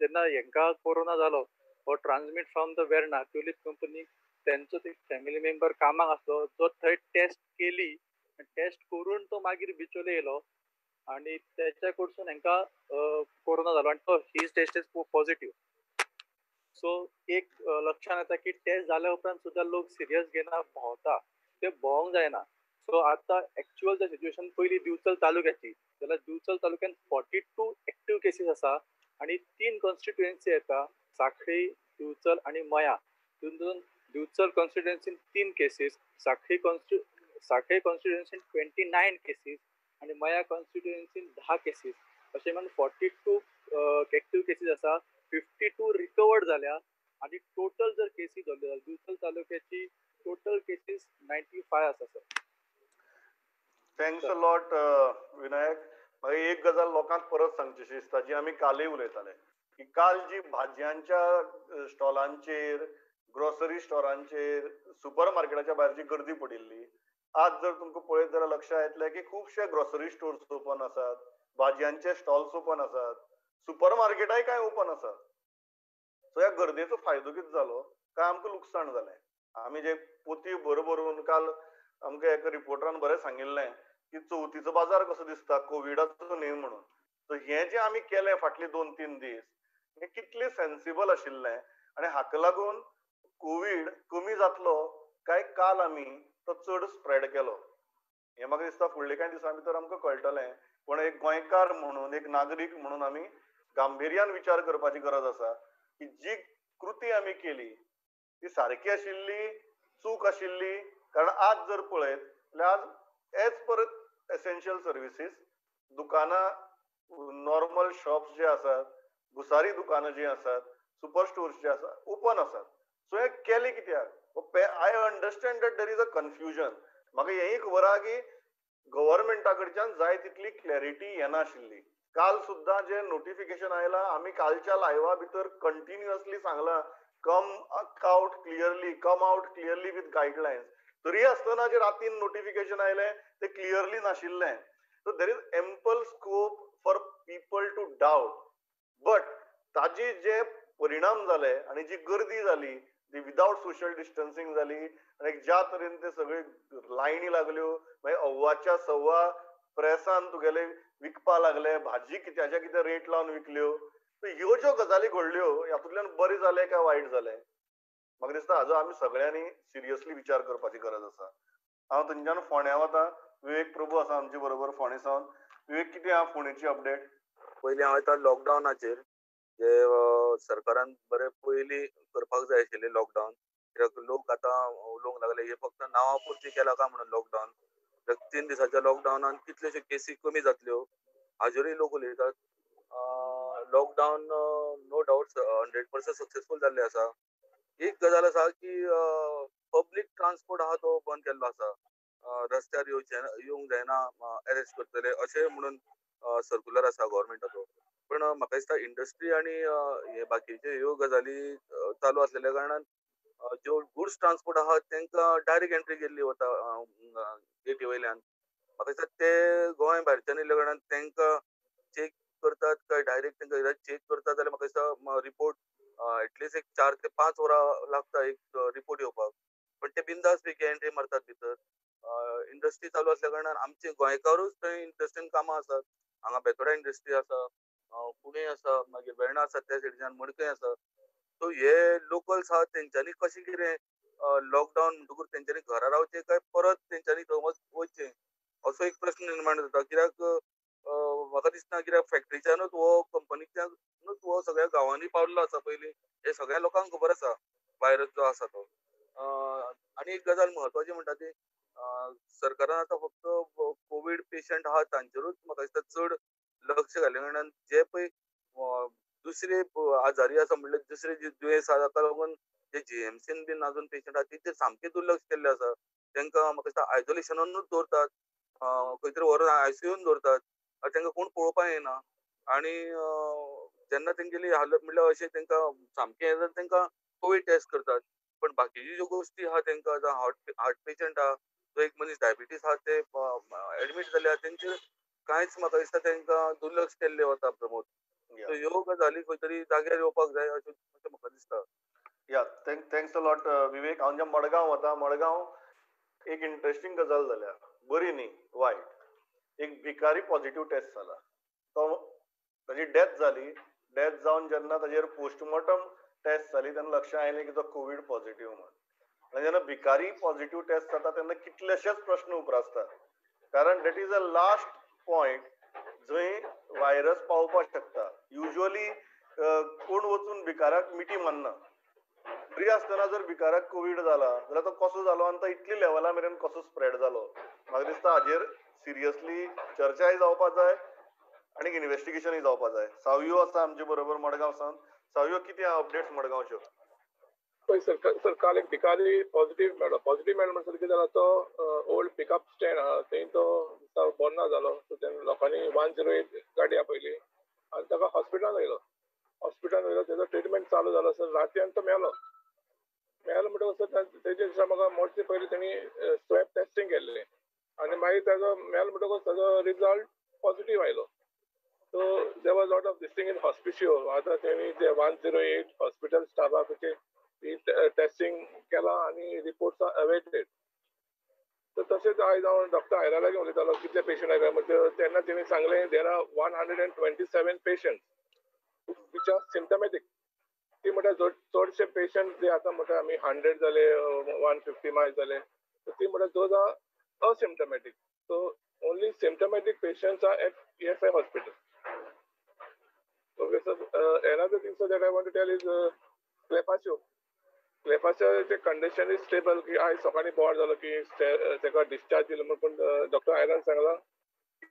जेन्ना हेंकां कोरोना जालो हो transmit from the Verna Tulip company, तेंचो एक फॅमिली मेंबर कामाक आसलो जो थंय टेस्ट केली, टेस्ट करून तो मागीर बिचोले येयलो आनी तेच्या कडसून हेंकां कोरोना जालो आनी तो his test is positive. So एक लक्षांत येता की टेस्ट जाल्या उपरांत सुद्दां लोक सिरियस घेना, भोंवता, ते भोंवंक जायना. सो आतां एक्चुअल जर सिच्युएशन पयली दिवचल तालुक्याची जाल्यार दिवचल तालुक्यान 42 एक्टीव केसीस आसा आनी 3 कॉन्स्टिट्युएन्सी येता, सांखळी, दिवचल आनी मया. तितून दिवचल कॉन्स्टिट्युएन्सीन 3 केसीस, सांखळी कॉन्स्टिट्युएन्सीन 29 केसीस आनी मया कॉन्स्टिट्युएन्सीन 10 केसीस, अशें म्हणून 42 एक्टीव केसीस आसा. 52 रिकवर्ड जाल्या आनी टोटल जर केसी धरल्यो जाल्यार दिवचल तालुक्याची टोटल केसीस 95 आसा sir. Thanks a lot Vinayak. मागीर एक गजाल लोकांक परत सांगची दिसता जी आमी कालय उलयताले की काल जी भाजयांच्या स्टॉलांचेर, ग्रोसरी स्टोरांचेर, सुपर मार्केटाच्या भायर जी गर्दी पडिल्ली, आज जर तुमकां पळयत जाल्यार लक्षांत येतलें की खुबशे ग्रोसरी स्टोर्स ओपन आसात, भाजयांचे स्टॉल्स ओपन आसात, सुपर मार्केटाय कांय ओपन आसात. सो ह्या गर्देचो फायदो कितें जालो काय आमकां लुकसाण जालें. आमी जे पोती भर भरून काल आमकां एका रिपोर्टरान बरें सांगिल्लें की चवथीचो बाजार कसो दिसता कोविडाचो न्ही म्हणून. सो हें जें आमी केलें फाटले 2-3 दीस हें कितलें सेन्सिबल आशिल्लें आनी हाका लागून कोवीड कमी जातलो काय काल आमी तो चड स्प्रेड केलो हें म्हाका दिसता फुडले कांय दिसां भितर आमकां कळटलें. पण एक गोंयकार म्हणून, एक नागरीक म्हणून आमी गांभिर्यान विचार करपाची गरज आसा की जी कृती आमी केली ती सारकी आशिल्ली, चूक आशिल्ली. कारण आज जर पळयत जाल्यार आज एज पर एसेन्शियल सर्विसीस दुकानां, नॉर्मल शॉप्स जे आसात, भुसारी दुकानां जीं आसात, सुपर स्टोर्स जे आसात ओपन आसात. सो हें केलें कित्याक? I understand that there is a confusion. म्हाका हेंय खबर आहा की गव्हर्मेंटा कडच्यान जाय तितली क्लॅरिटी येनाशिल्ली. काल सुद्दां जें नोटिफिकेशन आयलां आमी कालच्या लायवा भितर कंटिन्युअसली सांगलां come out clearly, come out clearly with guidelines. तरी आसतना जे रातीन नोटिफिकेशन आयलें तें क्लियरली नाशिल्लें. So there is ample scope for people to doubt. But ताजी जे परिणाम जाले आनी जी गर्दी जाली ती विदावट सोशल डिस्टन्सिंग जाली आनी ज्या तरेन ते सगळे लायनी लागल्यो, मागीर अव्वाच्या सव्वा प्रेसान तुगेले विकपा लागले, भाजी कित्याच्या कितें रेट लावन विकल्यो. ह्यो ज्यो गजाली घडल्यो हातूंतल्यान बरें जालें काय वायट जालें म्हाका दिसता हाजो आमी सगळ्यांनी सिरियसली विचार करपाची गरज आसा. हांव थंयच्यान फोंड्या वता. विवेक प्रभू आसा आमचे बरोबर फोंडे सावन. विवेक, कितें आहा फोंडेची अपडेट? पयलीं हांव येता लॉकडावनाचेर, जे सरकारान बरें पयलीं करपाक जाय आशिल्लें लॉकडावन, कित्याक लोक आतां उलोवंक लागले हे फक्त नांवा पुरती केला काय म्हणून लॉकडावन. 3 दिसाच्या लॉकडावनान कितल्योश्यो केसी कमी जातल्यो हाजेरूय लोक उलयतात. लॉकडावन नो डावट 100% सक्सेसफूल जाल्ले आसा. एक गजाल आसा की पब्लीक ट्रान्सपोर्ट आहा तो बंद केल्लो आसा, रस्त्यार येवंक जायना, अरेस्ट करतले अशें म्हणून सर्कुलर आसा गव्हर्मेंटाचो. पण म्हाका दिसता इंडस्ट्री आनी हे बाकीचे ह्यो गजाली चालू आसलेल्या कारणान ज्यो गुड्स ट्रान्सपोर्ट आहा तांकां डायरेक्ट एंट्री केल्ली वता गेटी वयल्यान. म्हाका दिसता ते गोंय भायरच्यान येयल्ल्या कारणान तांकां चॅक करतात काय डायरेक्ट तांकां चॅक करतात जाल्यार म्हाका दिसता रिपोर्ट एटलिस्ट एक 4 ते 5 वरां लागता एक रिपोर्ट येवपाक, पण ते बिंदास पैकी एंट्री मारतात भितर. इंडस्ट्री चालू आसल्या कारणान आमचे गोंयकारूच थंय इंडस्ट्रीन कामां आसात. हांगा बेतोडा इंडस्ट्री आसा, पुणे आसा, मागीर वेर्णा आसा, त्या सायडीच्यान मडकय आसा. सो हे लोकल्स आहात तेंच्यांनी कशें कितें लॉकडावन म्हणटकूच तेंच्यांनी घरा रावचें काय परत तेंच्यांनी थंय वचचें असो एक प्रस्न निर्माण जाता. कित्याक म्हाका दिसना कित्याक फॅक्टरीच्यानूच हो कंपनीच्यानूच हो सगळ्या गांवांनी पावल्लो आसा पयलीं, हे सगळ्या लोकांक खबर आसा व्हायरस जो आसा तो. आनी एक गजाल म्हत्वाची म्हणटा ती सरकारान आतां फक्त कोवीड पेशंट आहा तांचेरूच म्हाका दिसता चड लक्ष घालें कारणान जे पळय दुसरे आजारी आसा म्हणल्यार दुसरे जे दुयेंस आसा ताका लागून जे जीएमसीन बीन आजून पेशंट आहा तेंचेर सामकें दुर्लक्ष केल्लें आसा. तांकां म्हाका दिसता आयसोलेशनानूच दवरतात, खंय तरी व्हरून आयसीयून दवरतात, तांकां कोण पळोवपाक येना. आनी जेन्ना तेंगेली हालत म्हणल्यार अशें तांकां सामकें येता तांकां कोवीड टेस्ट करतात, पण बाकीच्यो ज्यो गोश्टी आहा तांकां आतां हार्ट पेशंट आहा, जो एक मनीस डायबिटीज आहा ते एडमीट जाले आहा तेंचेर कांयच म्हाका दिसता तांकां दुर्लक्ष केल्लें वता प्रमोद. सो ह्यो गजाली खंय तरी जाग्यार येवपाक जाय अशें म्हाका दिसता. या thanks a lot विवेक. हांव जेन्ना मडगांव वता, मडगांव एक इंट्रस्टींग गजाल जाल्या, बरी न्ही वायट. एक भिकारी पॉझिटिव्ह टेस्ट जाला, तो ताजी डेथ जाली. डेथ जावन जेन्ना ताजेर पोस्टमॉर्टम टेस्ट जाली तेन्ना लक्षांत आयलें की तो कोवीड पॉझिटिव्ह म्हण. आनी जेन्ना भिकारी पॉझिटिव्ह टेस्ट जाता तेन्ना कितलेशेच प्रश्न उप्रासतात, कारण that is a last point जंय व्हायरस पावपाक शकता. युजली कोण वचून भिकाराक मिठी मारना, फ्री आसतना जर भिकाराक कोवीड जाला जाल्यार तो कसो जालो आनी तो इतली लेवला मेरेन कसो स्प्रेड जालो, म्हाका दिसता हाजेर सिरियसली चर्चाय जावपा जाय आनी इन्वेस्टिगेशनूय जावपा जाय. सावयो आसा आमचे बरोबर मडगांव सावन. सावयो, कितें अपडेट्स मडगांवच्यो? पळय सर, काल एक भिकारी पॉझिटिव्ह मेळ्ळो. पॉझिटिव्ह मेळ्ळो म्हणसर कितें जाला, तो ओल्ड पिकअप स्टँड आहा थंय तो बरो ना जालो. सो तेन्ना लोकांनी 108 गाडी आपयली आनी ताका हॉस्पिटलान व्हेलो. हॉस्पिटलान व्हेलो, तेजो ट्रिटमेंट चालू जालो सर. राती आनी तो मेलो. मेलो म्हणटकच सर तेजे दिसा म्हाका मोडचे पयलीं तेणी स्वॅब टेस्टींग केल्लें आनी मागीर ताजो मेलो म्हणटकच ताजो रिजल्ट पॉझिटिव्ह आयलो. So there was lot of this thing in Hospicio. आतां तेणी ते 108 हॉस्पिटल स्टाफाचे टेस्टींग केलां आनी रिपोर्ट्स are awaited. तर तशेंच आयज हांव डॉक्टर आयरा लागीं उलयतालो कितले पेशंट आयले म्हणटकीर तेन्ना तेणी सांगलें there are 127 patient which are symptomatic. ती म्हणटा चडशे पेशंट जे आतां म्हणटा आमी 100 जाले, 150 मायज जाले, ती म्हणटा those are asymptomatic. So only symptomatic patients are at ESI hospital. Okay sir, another thing sir that I want to tell is क्लेफाच्यो. क्लेफाचें कंडिशन is stable की आयज सकाळीं बोर जालो की ताका डिस्चार्ज दिलो म्हूण, पूण डॉक्टर आयरान सांगलां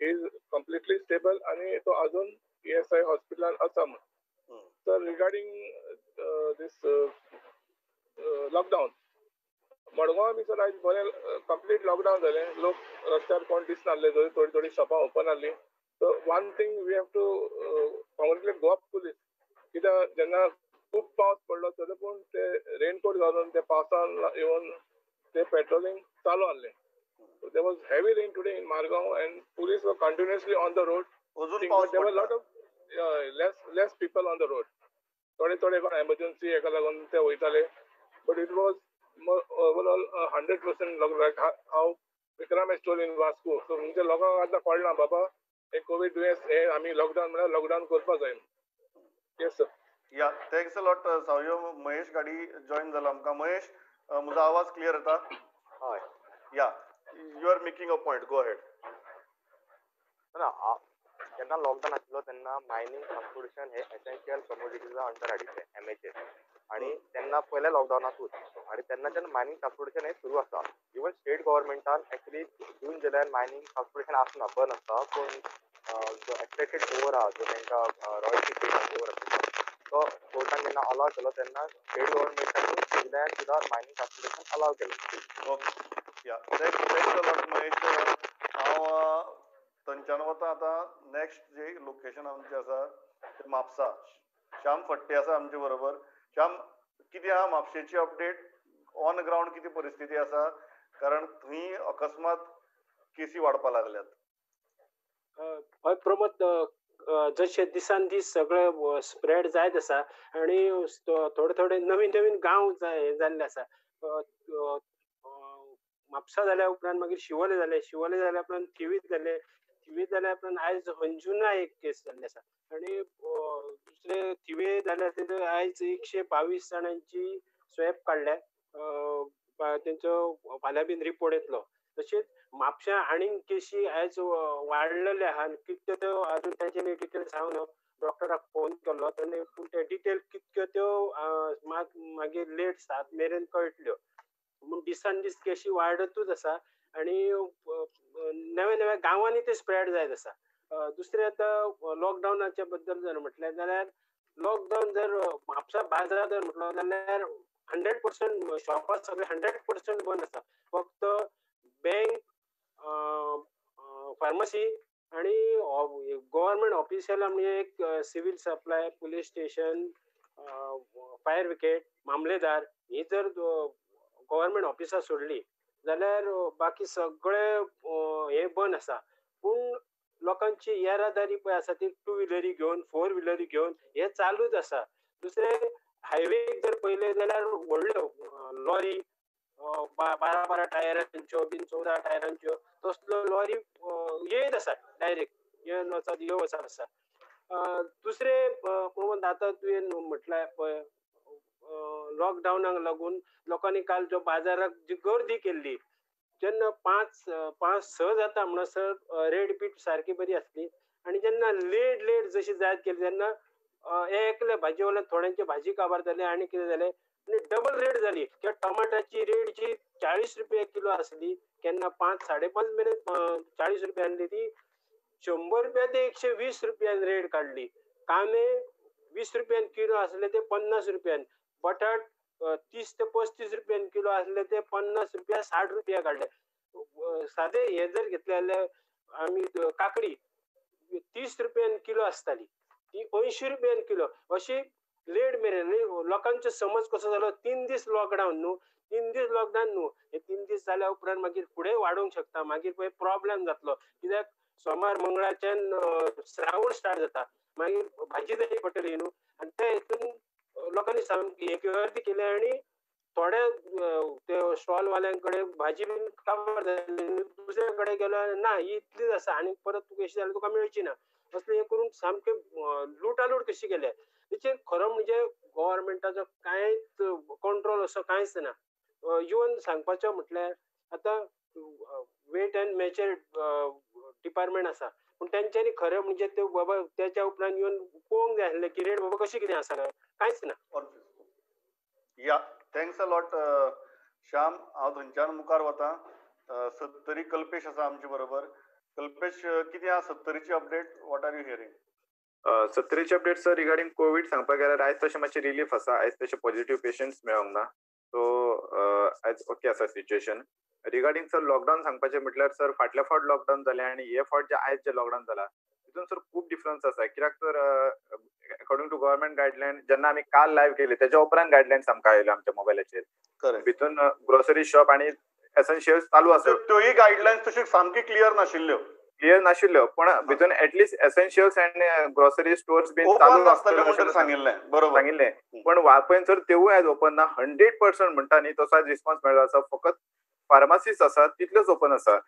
is completely stable आनी तो अजून ESI हॉस्पिटलान आसा म्हूण. Sir regarding this lockdown, Madgaon B sir आयज बरें कंप्लीट लॉकडावन जालें. लोक रस्त्यार कोण दिसनासले, थोडी थोडी शॉपां open आहलीं. So one thing we have to congratulate Goa police, कित्याक जेन्ना खूब पावस पडलो तरी पूण ते रेनकोट घालून ते पावसान येवन ते पेट्रोलिंग चालू आहलें. There was heavy rain today in Margao and police were continuously on the road. There were lot of less people on the road. थोडे थोडे कोण एमर्जन्सी हेका लागून ते वयताले, but it was overall 100% like how Vikram has told in Vasco. So म्हणजे लोकांक आतां कळना बाबा हे कोवीड दुयेंस हे आमी लॉकडावन म्हळ्यार लॉकडावन करपाक जाय. Yes sir. Yeah thanks a lot Savio. Mahesh Ghadi join जाला आमकां. महेश, म्हजो आवाज क्लियर येता? हय. Yeah, you are making a point, go ahead. ना, जेन्ना लॉकडावन आसलो तेन्ना मायनींग ट्रान्सपोर्टेशन हे एसेन्शियल कमोडिटीजा अंडर हाडिल्लें एमएचए आनी तेन्ना पयल्या लॉकडावनाकूच आनी तेन्नाच्यान मायनींग ट्रान्सपोर्टेशन हे सुरू आसा. इवन स्टेट गव्हर्मेंटान एक्चुली जून जुलयान मायनींग ट्रान्सपोर्टेशन आसना, बंद आसता, पूण जो एक्सट्रॅक्टेड ओवर आहा, जो तांकां रॉयल्टी पे ओवर आसता तो कोर्टान जेन्ना अलाव केलो तेन्ना स्टेट गव्हर्मेंटान जुलयान सुद्दां मायनींग ट्रान्सपोर्टेशन अलाव केलें. Okay, yeah, thanks a lot Mahesh. हांव थंयच्यान वता आतां नेक्स्ट जे लोकेशन आमचें आसा तें म्हापसा. श्याम फट्टे आसा आमचे बरोबर. श्याम, कितें आहा म्हापशेची अपडेट, ऑन ग्रावंड कितें परिस्थिती आसा, कारण थंय अकस्मात केसी वाडपा लागल्यात. हय प्रमोद, जशे दिसान दीस सगळे स्प्रेड जायत आसा आनी थोडे थोडे नवीन नवीन गांव जाल्ले आसा. म्हापसा जाल्या उपरांत मागीर शिवोले जाले, शिवोले जाल्या उपरांत थिवी जाले, थिवी जाल्या उपरांत आयज अंजुना एक केस जाल्ली आसा आनी दुसरे थिवे जाल्या ते आयज 122 जाणांची स्वॅब काडल्या, तेंचो फाल्यां बीन रिपोर्ट येतलो. तशेंच म्हापश्या आनीक केशी आयज वाडलेले आहा, कितक्यो त्यो अजून तेंच्यांनी डिटेल्स हांव डॉक्टराक फोन केल्लो तेन्ना, पूण ते डिटेल कितक्यो त्यो मागीर लेट 7 मेरेन कळटल्यो. पूण दिसान दीस केशी वाडतूच आसा आनी नव्या नव्या गांवांनी ते स्प्रेड जायत आसा. दुसरें आतां लॉकडावनाच्या बद्दल जर म्हटलें जाल्यार लॉकडावन जर म्हापसा बाजार जर म्हटलो जाल्यार 100% शॉपां सगळे 100% बंद आसा. फक्त बँक, फार्मसी आनी गव्हर्मेंट ऑफिशियल म्हणजे एक civil supply, police station, fire brigade, मामलेदार ही जर गव्हर्मेंट ऑफिसां सोडली जाल्यार बाकी सगळे हे बंद आसा. पूण लोकांची येरादारी पळय आसा ती 2 व्हिलरी घेवन, 4 व्हिलरी घेवन हे चालूच आसा. दुसरें हायवे जर पळयलें जाल्यार व्हडल्यो लॉरी 12-12 टायरांच्यो बीन 14 टायरांच्यो तसल्यो लॉरी येयत आसा, डायरेक्ट येवन वचत यो वचत आसा. दुसरें प्रमोद, आतां तुवें म्हटल्यार पळय लॉकडावनाक लागून लोकांनी काल जो बाजाराक जी गर्दी केल्ली जेन्ना 5-6 जाता म्हणसर रेड बीट सारकी बरी आसली आनी जेन्ना लेट लेट जशी जायत गेली तेन्ना एकले भाजी वाल्यान थोड्यांची भाजी काबार जाली आनी कितें जालें आनी डबल रेट जाली. किंवा टमाटाची रेट जी 40 रुपया किलो आसली केन्ना 5, 5.5 मेरेन 40 रुपया आसली ती 100 रुपया ते 120 रुपयान रेट काडली. कांदे 20 रुपयान किलो आसले ते 50 रुपयान, बटाट 30 ते 35 रुपयान किलो आसले ते 50 रुपया 60 रुपया काडले. सादे हे जर घेतले जाल्यार आमी काकडी 30 रुपयान किलो आसताली ती 80 रुपयान किलो. अशी लेट मेरेन लोकांचो समज कसो जालो, 3 दीस लॉकडावन न्हू, 3 दीस लॉकडावन न्हू, हे 3 दीस जाल्या उपरांत मागीर फुडें वाडोवंक शकता, मागीर पळय प्रॉब्लेम जातलो. कित्याक सोमार मंगळारच्यान श्रावण स्टार्ट जाता, मागीर भाजी जाय पडटली न्हू. आनी ते हितून लोकांनी सामकी एक गर्दी केली आनी थोडे ते स्टॉल वाल्यांकडे भाजी बीन काबार जाली, दुसरे कडेन गेलो ना ही इतलीच आसा आनी परत तुका अशी जाल्यार तुका मेळची ना, असलें हें करून सामकें लुटालूट कशी केल्या. तेचेर खरो म्हणजे गव्हर्मेंटाचो कांयच कंट्रोल असो कांयच ना. इवन सांगपाचें म्हटल्यार आतां वेट अँड मेजर डिपार्टमेंट आसा, पूण तेंच्यांनी खरें म्हणजे ते बाबा तेच्या उपरांत येवन पळोवंक जाय आसलें की रेट बाबा कशी कितें आसा काय, कांयच ना. Yeah, thanks a lot Shyam. हांव थंयच्यान मुखार वता. सत्तरी कल्पेश आसा आमचे बरोबर. कल्पेश, कितें आहा सत्तरीची update, what are you hearing? सत्तरीची update sir regarding Covid सांगपाक गेल्यार आयज तशें मातशें रिलीफ आसा, आयज तशें पॉझिटिव्ह पेशंट्स मेळोंक ना, सो आयज ओके आसा सिच्युएशन. रिगार्डिंग सर लॉकडावन सांगपाचें म्हटल्यार सर फाटल्या फावट लॉकडावन जालें आनी हे फावट जे आयज जे लॉकडावन जाला तितून सर खूब डिफरन्स आसा. कित्याक तर अकॉर्डिंग टू गव्हर्मेंट गायडलायन जेन्ना आमी काल लायव्ह केली तेज्या उपरांत गायडलायन्स आमकां आयल्यो आमच्या मोबायलाचेर, भितून ग्रोसरी शॉप आनी एसेन्शियल्स चालू आसा. त्योय गायडलायन्स तश्यो सामकी क्लियर नाशिल्ल्यो, क्लियर नाशिल्ल्यो, पण भितून at least essentials and grocery stores बीन चालू आसतले सांगिल्लें, बरोबर सांगिल्लें. पण वाळपयन सर तेवूय आयज ओपन ना, 100% म्हणटा न्ही तसो आयज रिस्पॉन्स मेळ्ळो आसा. फकत फार्मासीस आसा तितल्योच ओपन आसा.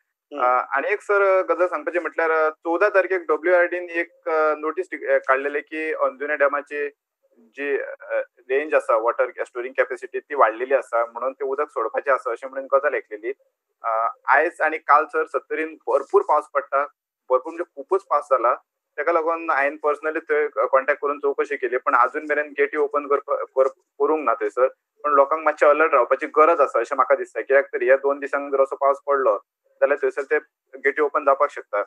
आनी एक सर गजाल सांगपाची म्हटल्यार 14 तारखेक WRDन एक नोटीस काडलेले की अंजुना डॅमाची जी रेंज आसा वॉटर स्टोरींग कॅपॅसिटी ती वाडलेली आसा म्हणून ते उदक सोडपाचें आसा अशें म्हणून गजाल ऐकलेली. आयज आनी काल सर सत्तरीन भरपूर पावस पडटा, भरपूर म्हणजे खुबूच पावस जाला. ताका लागून हांवें पर्सनली थंय कॉन्टेक्ट करून चवकशी केली, पण अजून मेरेन गेटी ओपन करूंक ना थंयसर. पण लोकांक मातशें अलर्ट रावपाची गरज आसा अशें म्हाका दिसता, कित्याक तर ह्या 2 दिसांक जर असो पावस पडलो जाल्यार थंयसर ते गेटी ओपन जावपाक शकता.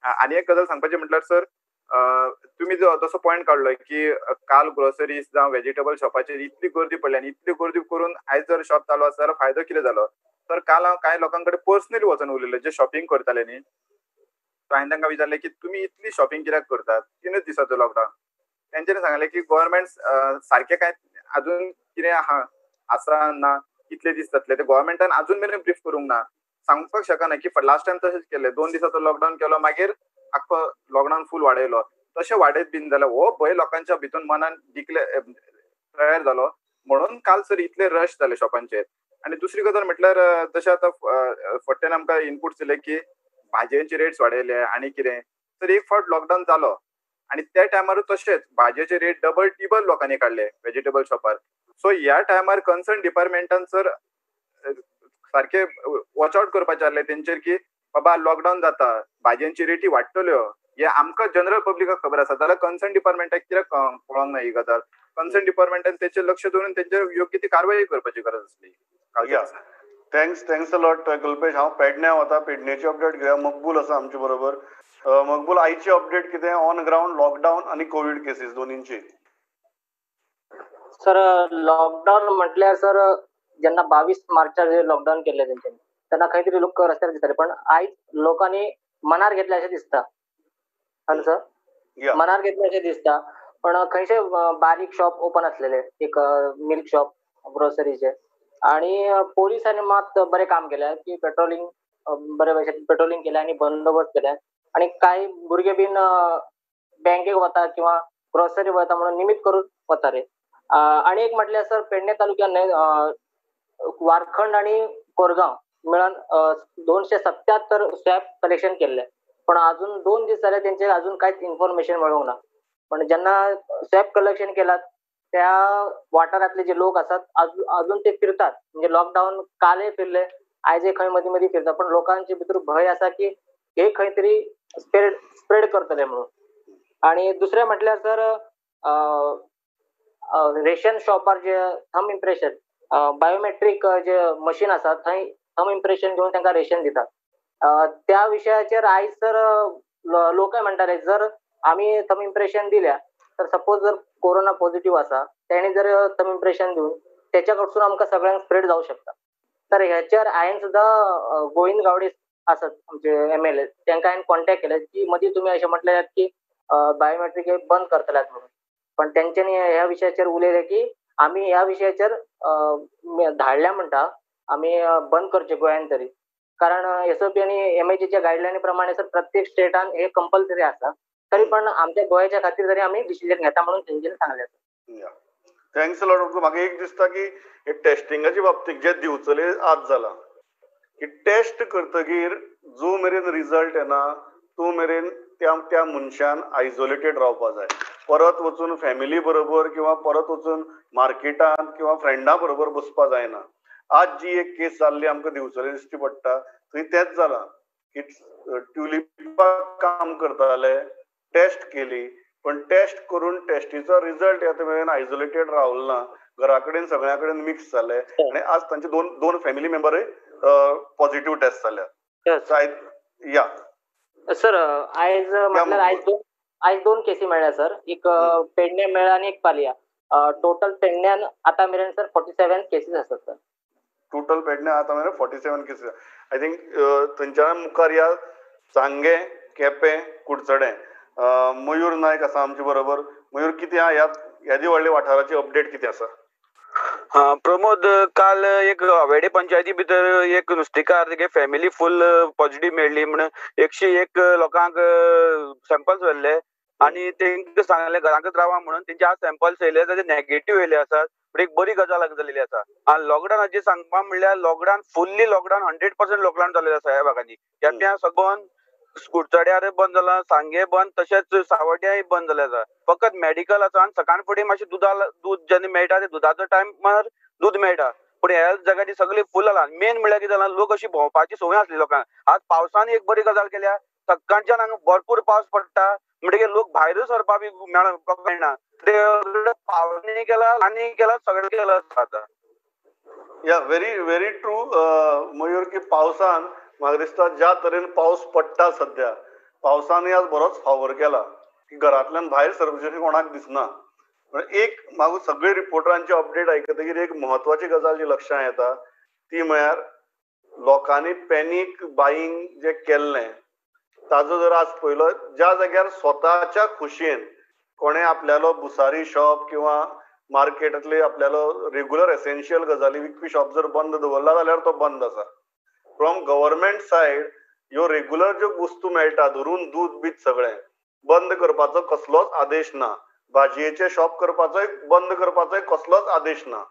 आनी एक गजाल सांगपाची म्हटल्यार सर, तुम्ही जो तसो पॉयंट काडलो की काल ग्रोसरीज जावं वेजिटेबल शॉपाचेर इतली गर्दी पडली आनी इतली गर्दी करून आयज जर शॉप चालू आसा जाल्यार फायदो कितें जालो? तर काल हांव कांय लोकां कडेन पर्सनली वचून उलयलें जे शॉपिंग करताले न्ही, सो हांवें तांकां विचारलें की तुमी इतली शॉपिंग कित्याक करतात 3 दिसाचो लॉकडावन? तेंच्यांनी सांगलें की गव्हर्मेंट सारकें कांय अजून कितें आहा आसा ना, कितले दीस जातले ते गव्हर्मेंटान अजून मेरेन ब्रीफ करूंक ना, सांगपाक शकना की लास्ट टायम तशेंच केलें, 2 दिसाचो लॉकडावन केलो मागीर आख्खो लॉकडावन फूल वाडयलो. तशें वाडयत बीन जाल्यार हो भंय लोकांच्या भितून मनान डिक्ले तयार जालो, म्हणून काल सर इतले रश जाले शॉपांचेर. आनी दुसरी गजाल म्हटल्यार जशें आतां फट्ट्यान आमकां इनपुट्स दिले की भाजयेचे रेट्स वाडयले आनी कितें, तर एक फावट लॉकडावन जालो आनी त्या टायमारूच तशेंच भाजयेचे रेट डबल टिबल लोकांनी काडले वेजिटेबल शॉपार. सो ह्या टायमार कन्सर्न डिपार्टमेंटान सर सारकें वॉच आवट करपाचें आसलें तेंचेर की बाबा लॉकडावन जाता, भाजयांची रेटी वाडटल्यो, हे आमकां जनरल पब्लिकाक खबर आसा, जाल्यार कन्सर्न डिपार्टमेंटाक कित्याक कळोंक ना ही गजाल? कन्सर्न डिपार्टमेंटान तेचेर लक्ष दवरून तेंचेर योग्य ती कारवाई करपाची गरज आसली. Thanks thanks a lot Kalpesh. हांव पेडण्यां वता, पेडणेची अपडेट घेवया. मकबूल आसा आमचे बरोबर. मकबूल, आयची अपडेट कितें ऑन ग्रावंड लॉकडावन आनी कोवीड केसीस दोनींची? सर लॉकडावन म्हटल्यार सर जेन्ना 22 मार्चाक लॉकडावन केल्लें तेंच्यांनी तेन्ना खंय तरी लोक रस्त्यार दिसताले, पण आयज लोकांनी मनार घेतले अशें दिसता. हॅलो सर, मनार घेतले अशें दिसता, पण खंयचे बारीक शॉप ओपन आसलेले, एक मिल्क शॉप ग्रोसरीचे, आणि पोलिसांनी मात बरें काम केलें की पेट्रोलिंग बरे भशेन पेट्रोलिंग केलें आनी बंदोबस्त केले. आनी कांय भुरगे बीन बँकेक वता किंवा ग्रोसरी वता म्हणून निमित्त करून वता रे. आनी एक म्हटल्यार सर पेडणे तालुक्यान न्हय वारखंड आनी कोरगांव मेळून 277 स्वॅब कलेक्शन केल्ले, पण अजून 2 दीस जाले तेंचे अजून कांयच इन्फॉर्मेशन मेळूंक ना. पण जेन्ना स्वॅब कलेक्शन केलात त्या वाठारांतले जे लोक आसात अजून ते फिरतात, म्हणजे लॉकडावन कालय फिरले आयजय खंय मदीं मदीं फिरतात, पण लोकांचे भितर भंय आसा की हे खंय तरी स्प्रेड करतले म्हणून. आणि दुसरें म्हटल्यार सर रेशन शॉपार जे थंब इम्प्रेशन बायोमेट्रीक जे मशीन आसा थंय थंब इम्प्रेशन घेवन तांकां रेशन दितात. त्या विशयाचेर आयज सर लोकय म्हणटाले जर आमी थंब इम्प्रेशन दिल्या तर सपोज जर कोरोना पॉझिटिव्ह आसा तेणी जर थंब इम्प्रेशन दिवन तेच्या कडसून आमकां सगळ्यांक स्प्रेड जावं शकता. तर हेचेर हांवें सुद्दां गोविंद गावडे आसात आमचे MLA, तांकां हांवें कॉन्टेक्ट केले की मदीं तुमी अशें म्हटलें की बायोमेट्रीक हे बंद करतल्यात म्हणून, पण तेंच्यांनी ह्या विशयाचेर उलयले की आमी ह्या विशयाचेर धाडल्या म्हणटा आमी बंद करचे गोंयान तरी, कारण SOP आनी MHAच्या गायडलायनी प्रमाणे सर प्रत्येक स्टेटान हे कंपल्सरी आसा, तरी पण आमच्या गोंयाच्या खातीर तरी आमी डिसिजन घेता म्हणून तेंच्यांनी सांगलें. Thanks a lot. म्हाका एक दिसता की हे टेस्टिंगाच्या बाबतीत जे दिवचले आज जाला की टेस्ट करतगीर जो मेरेन रिजल्ट येना तो मेरेन त्या त्या मनशान आयसोलेटेड रावपा जाय, परत वचून फॅमिली बरोबर किंवा परत वचून मार्केटान किंवा फ्रेंडा बरोबर बसपा जायना. आज जी एक केस जाल्ली आमकां दिवचले दिश्टी पडटा थंय तेंच जालां की ट्युलिपाक काम करताले, टेस्ट केली, पण टेस्ट करून टेस्टीचो रिजल्ट येता मेरेन आयसोलेटेड रावल ना, घरा कडेन सगळ्या कडेन मिक्स जाले आनी आज तांचे दोन फॅमिली मेंबरूय पॉझिटिव्ह टेस्ट जाल्या. या सर आयज म्हटल्यार आयज 2 केसी मेळ्ळ्या सर, एक पेडणे मेळ्ळ्या आनी एक पालया. टोटल पेडण्यान आतां मेरेन सर 47 केसीस आसात सर. टोटल पेडण्या आतां मेरेन 47 केसीस. I think थंयच्यान मुखार या सांगें, केपें, कुडचडें. मयूर नायक आसा आमचे बरोबर. मयूर, कितें ह्या येदी व्हडल्या वाठाराची अपडेट कितें आसा? हा प्रमोद, काल एक वेडे पंचायती भितर एक नुस्तेकार तेगे फॅमिली फूल पॉझिटिव्ह मेळ्ळी म्हण 101 लोकांक सॅम्पल्स व्हेल्ले आनी तेंकां सांगलें घरांकच रावा म्हणून. तेंचे आज सॅम्पल्स येयले ताचे नेगेटीव येयले आसात. पूण एक बरी गजाल जाल्ली आसा. आनी लॉकडावनाचेर सांगपा म्हणल्यार लॉकडावन फुल्ली लॉकडावन 100% लॉकडावन जाल्लें आसा ह्या भागांनी. केप्यां सगळो बंद, कुडचड्यार बंद जाला, सांगे बंद, तशेंच सावड्ड्याय बंद जालें आसा. फकत मेडिकल आसा आनी सकाळ फुडें मातशें दूद जेन्ना मेळटा ते दुदाचो टायमार दूद मेळटा. पूण ह्या जाग्यांनी सगळें फूल जाला. मेन म्हणल्यार कितें जालां, लोक अशी भोंवपाची संवय आसली लोकांक. आज पावसान एक बरी गजाल केल्या, सकाळच्यान हांगा भरपूर पावस पडटा म्हणटकीर लोक भायरूच सरपा बी मेळना. पावसांनी केला आनी केला सगळें केला आतां. या व्हेरी व्हेरी ट्रू मयूर, की पावसान म्हाका दिसता ज्या तरेन पावस पडटा सद्या, पावसानूय आज बरोच फावर केला की घरांतल्यान भायर सरचें कोणाक दिसना. एक म्हाका सगळे रिपोर्टरांचे अपडेट आयकतकीर एक म्हत्वाची गजाल जी लक्षांत येता ती म्हळ्यार लोकांनी पॅनीक बायींग जें केल्लें ताजो जर आज पयलो, ज्या जाग्यार स्वताच्या खुशयेन कोणें आपल्यालो भुसारी शॉप किंवा मार्केटांतले आपल्यालो रेगुलर एसेन्शियल गजाली विकपी शॉप जर बंद दवरला जाल्यार तो बंद आसा. फ्रॉम गव्हर्मेंट सायड ह्यो रेगुलर ज्यो वस्तू मेळटा धरून दूद बीद सगळें बंद करपाचो कसलोच आदेश ना, भाजयेचे शॉप करपाचोय बंद करपाचोय कसलोच आदेश ना.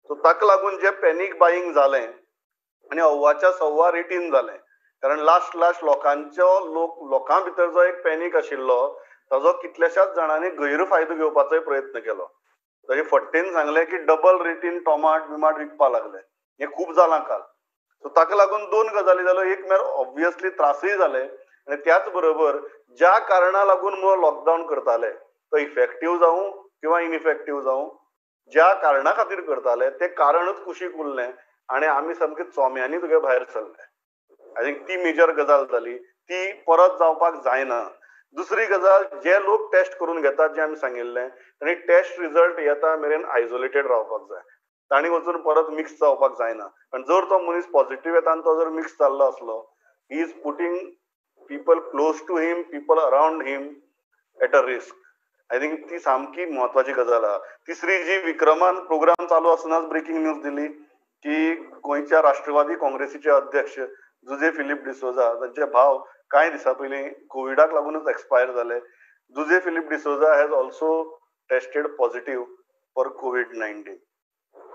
सो ताका लागून जें पॅनीक बायींग जालें आनी अव्वाच्या सव्वा रेटीन जालें, कारण लास्ट लास्ट लोकांचो लोकां भितर जो एक पॅनीक आशिल्लो ताजो कितल्याशाच जाणांनी गैरफायदो घेवपाचोय प्रयत्न केलो. ताजे फट्टेन सांगलें की डबल रेटीन टोमाट बिमाट विकपाक लागले, हें खूब जालां काल. सो ताका लागून दोन गजाली जाल्यो, एक म्हळ्यार ऑब्वियसली त्रासूय जाले आनी त्याच बरोबर ज्या कारणा लागून मुळो लॉकडावन करताले तो इफेक्टीव जावं किंवा इनइफेक्टीव जावं, ज्या कारणा खातीर करताले तें कारणच कुशीक उरलें आनी आमी सामके चोम्यांनी तुगे भायर सरले. I think ती मेजर गजाल जाली, ती परत जावपाक जायना. दुसरी गजाल, जे लोक टेस्ट करून घेतात जे आमी सांगिल्लें तांणी टेस्ट रिजल्ट येता मेरेन आयसोलेटेड रावपाक जाय, तांणी वचून परत मिक्स जावपाक जायना. कारण जर तो मनीस पॉझिटिव्ह येता आनी तो जर मिक्स जाल्लो आसलो, he is putting people close to him, people around him at a risk. I think ती सामकी म्हत्वाची गजाल आहा. तिसरी जी विक्रमान प्रोग्राम चालू आसतनाच ब्रेकिंग न्यूज दिली की गोंयच्या राष्ट्रवादी काँग्रेसीचे अध्यक्ष जुजे फिलीप डिसोजा तांचे भाव कांय दिसां पयलीं कोविडाक लागूनच एक्सपायर जाले. Jose Philip D'Souza has also tested positive for COVID-19.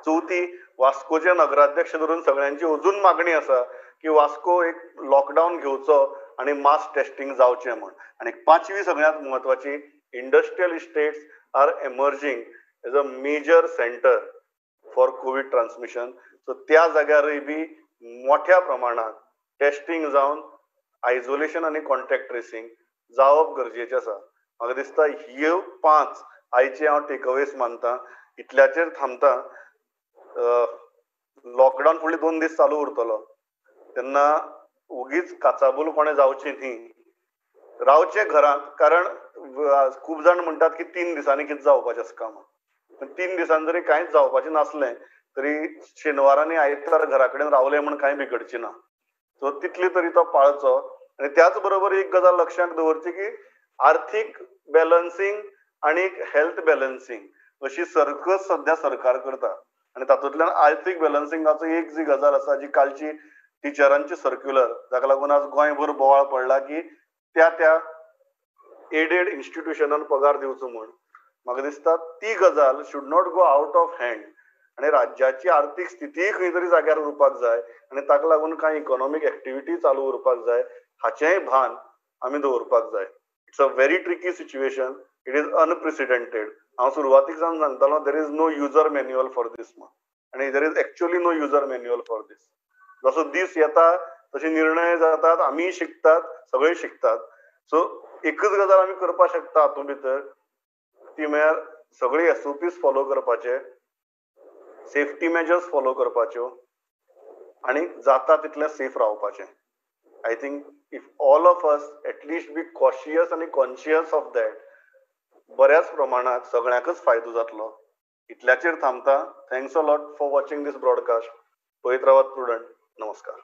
चवथी, वास्कोचे नगराध्यक्ष धरून सगळ्यांची अजून मागणी आसा की वास्को एक लॉकडावन घेवचो आनी मास टेस्टिंग जावचें म्हूण. आनी पांचवी सगळ्यांत म्हत्वाची, industrial estates are emerging as a major centre for COVID transmission. So त्या जाग्यारूय बी मोठ्या प्रमाणात टेस्टिंग जावन आयसोलेशन आनी कॉन्टॅक्ट ट्रेसिंग जावप गरजेचें आसा. म्हाका दिसता ह्यो पांच आयचे हांव टेकअवेज मानता. इतल्याचेर थांबता. लॉकडावन फुडले 2 दीस चालू उरतलो तेन्ना उगीच काचाबूल कोणें जावचें न्ही, रावचें घरांत. कारण खूब जाण म्हणटात की 3 दिसांनी कितें जावपाचें आसा काम, पण 3 दिसांनी जरी कांयच जावपाचें नासलें तरी शेनवार आनी आयतार घरा कडेन रावलें म्हूण कांय बिगडचें ना. सो तितली तरी तो पाळचो. आनी त्याच बरोबर एक गजाल लक्षांत दवरची की आर्थीक बॅलन्सिंग आनी हेल्थ बॅलन्सिंग अशी सर्कस सद्या सरकार करता आनी तातूंतल्यान आर्थीक बॅलन्सिंगाचो एक जी गजाल आसा जी कालची टिचरांची सर्क्युलर, जाका लागून आज गोंयभर बोवाळ पडला की त्या त्या एडेड इन्स्टिट्युशनान पगार दिवचो म्हूण. म्हाका दिसता ती गजाल should not go out of hand आनी राज्याची आर्थीक स्थितीय खंय तरी जाग्यार उरपाक जाय आनी ताका लागून कांय इकॉनॉमीक एक्टिविटी चालू उरपाक जाय हाचेंय भान आमी दवरपाक जाय. It's a very tricky situation, it is unprecedented. हांव सुरवातीक सावन सांगतालो there is no user manual for this म्हूण, आनी there is actually no user manual for this. जसो दीस येता तशे निर्णय जातात, आमीय शिकतात, सगळे शिकतात. सो एकच गजाल आमी करपाक शकता हातूंत भितर, ती म्हळ्यार सगळे SOPs follow करपाचे, सेफ्टी मेजर्स फॉलो करपाच्यो आनी जाता तितलें सेफ रावपाचें. I think if all of us at least be cautious आनी कॉन्शियस ऑफ that, बऱ्याच प्रमाणात सगळ्यांकच फायदो जातलो. इतल्याचेर थांबता. Thanks a lot for watching this broadcast. पळयत रावात प्रुडंट. नमस्कार.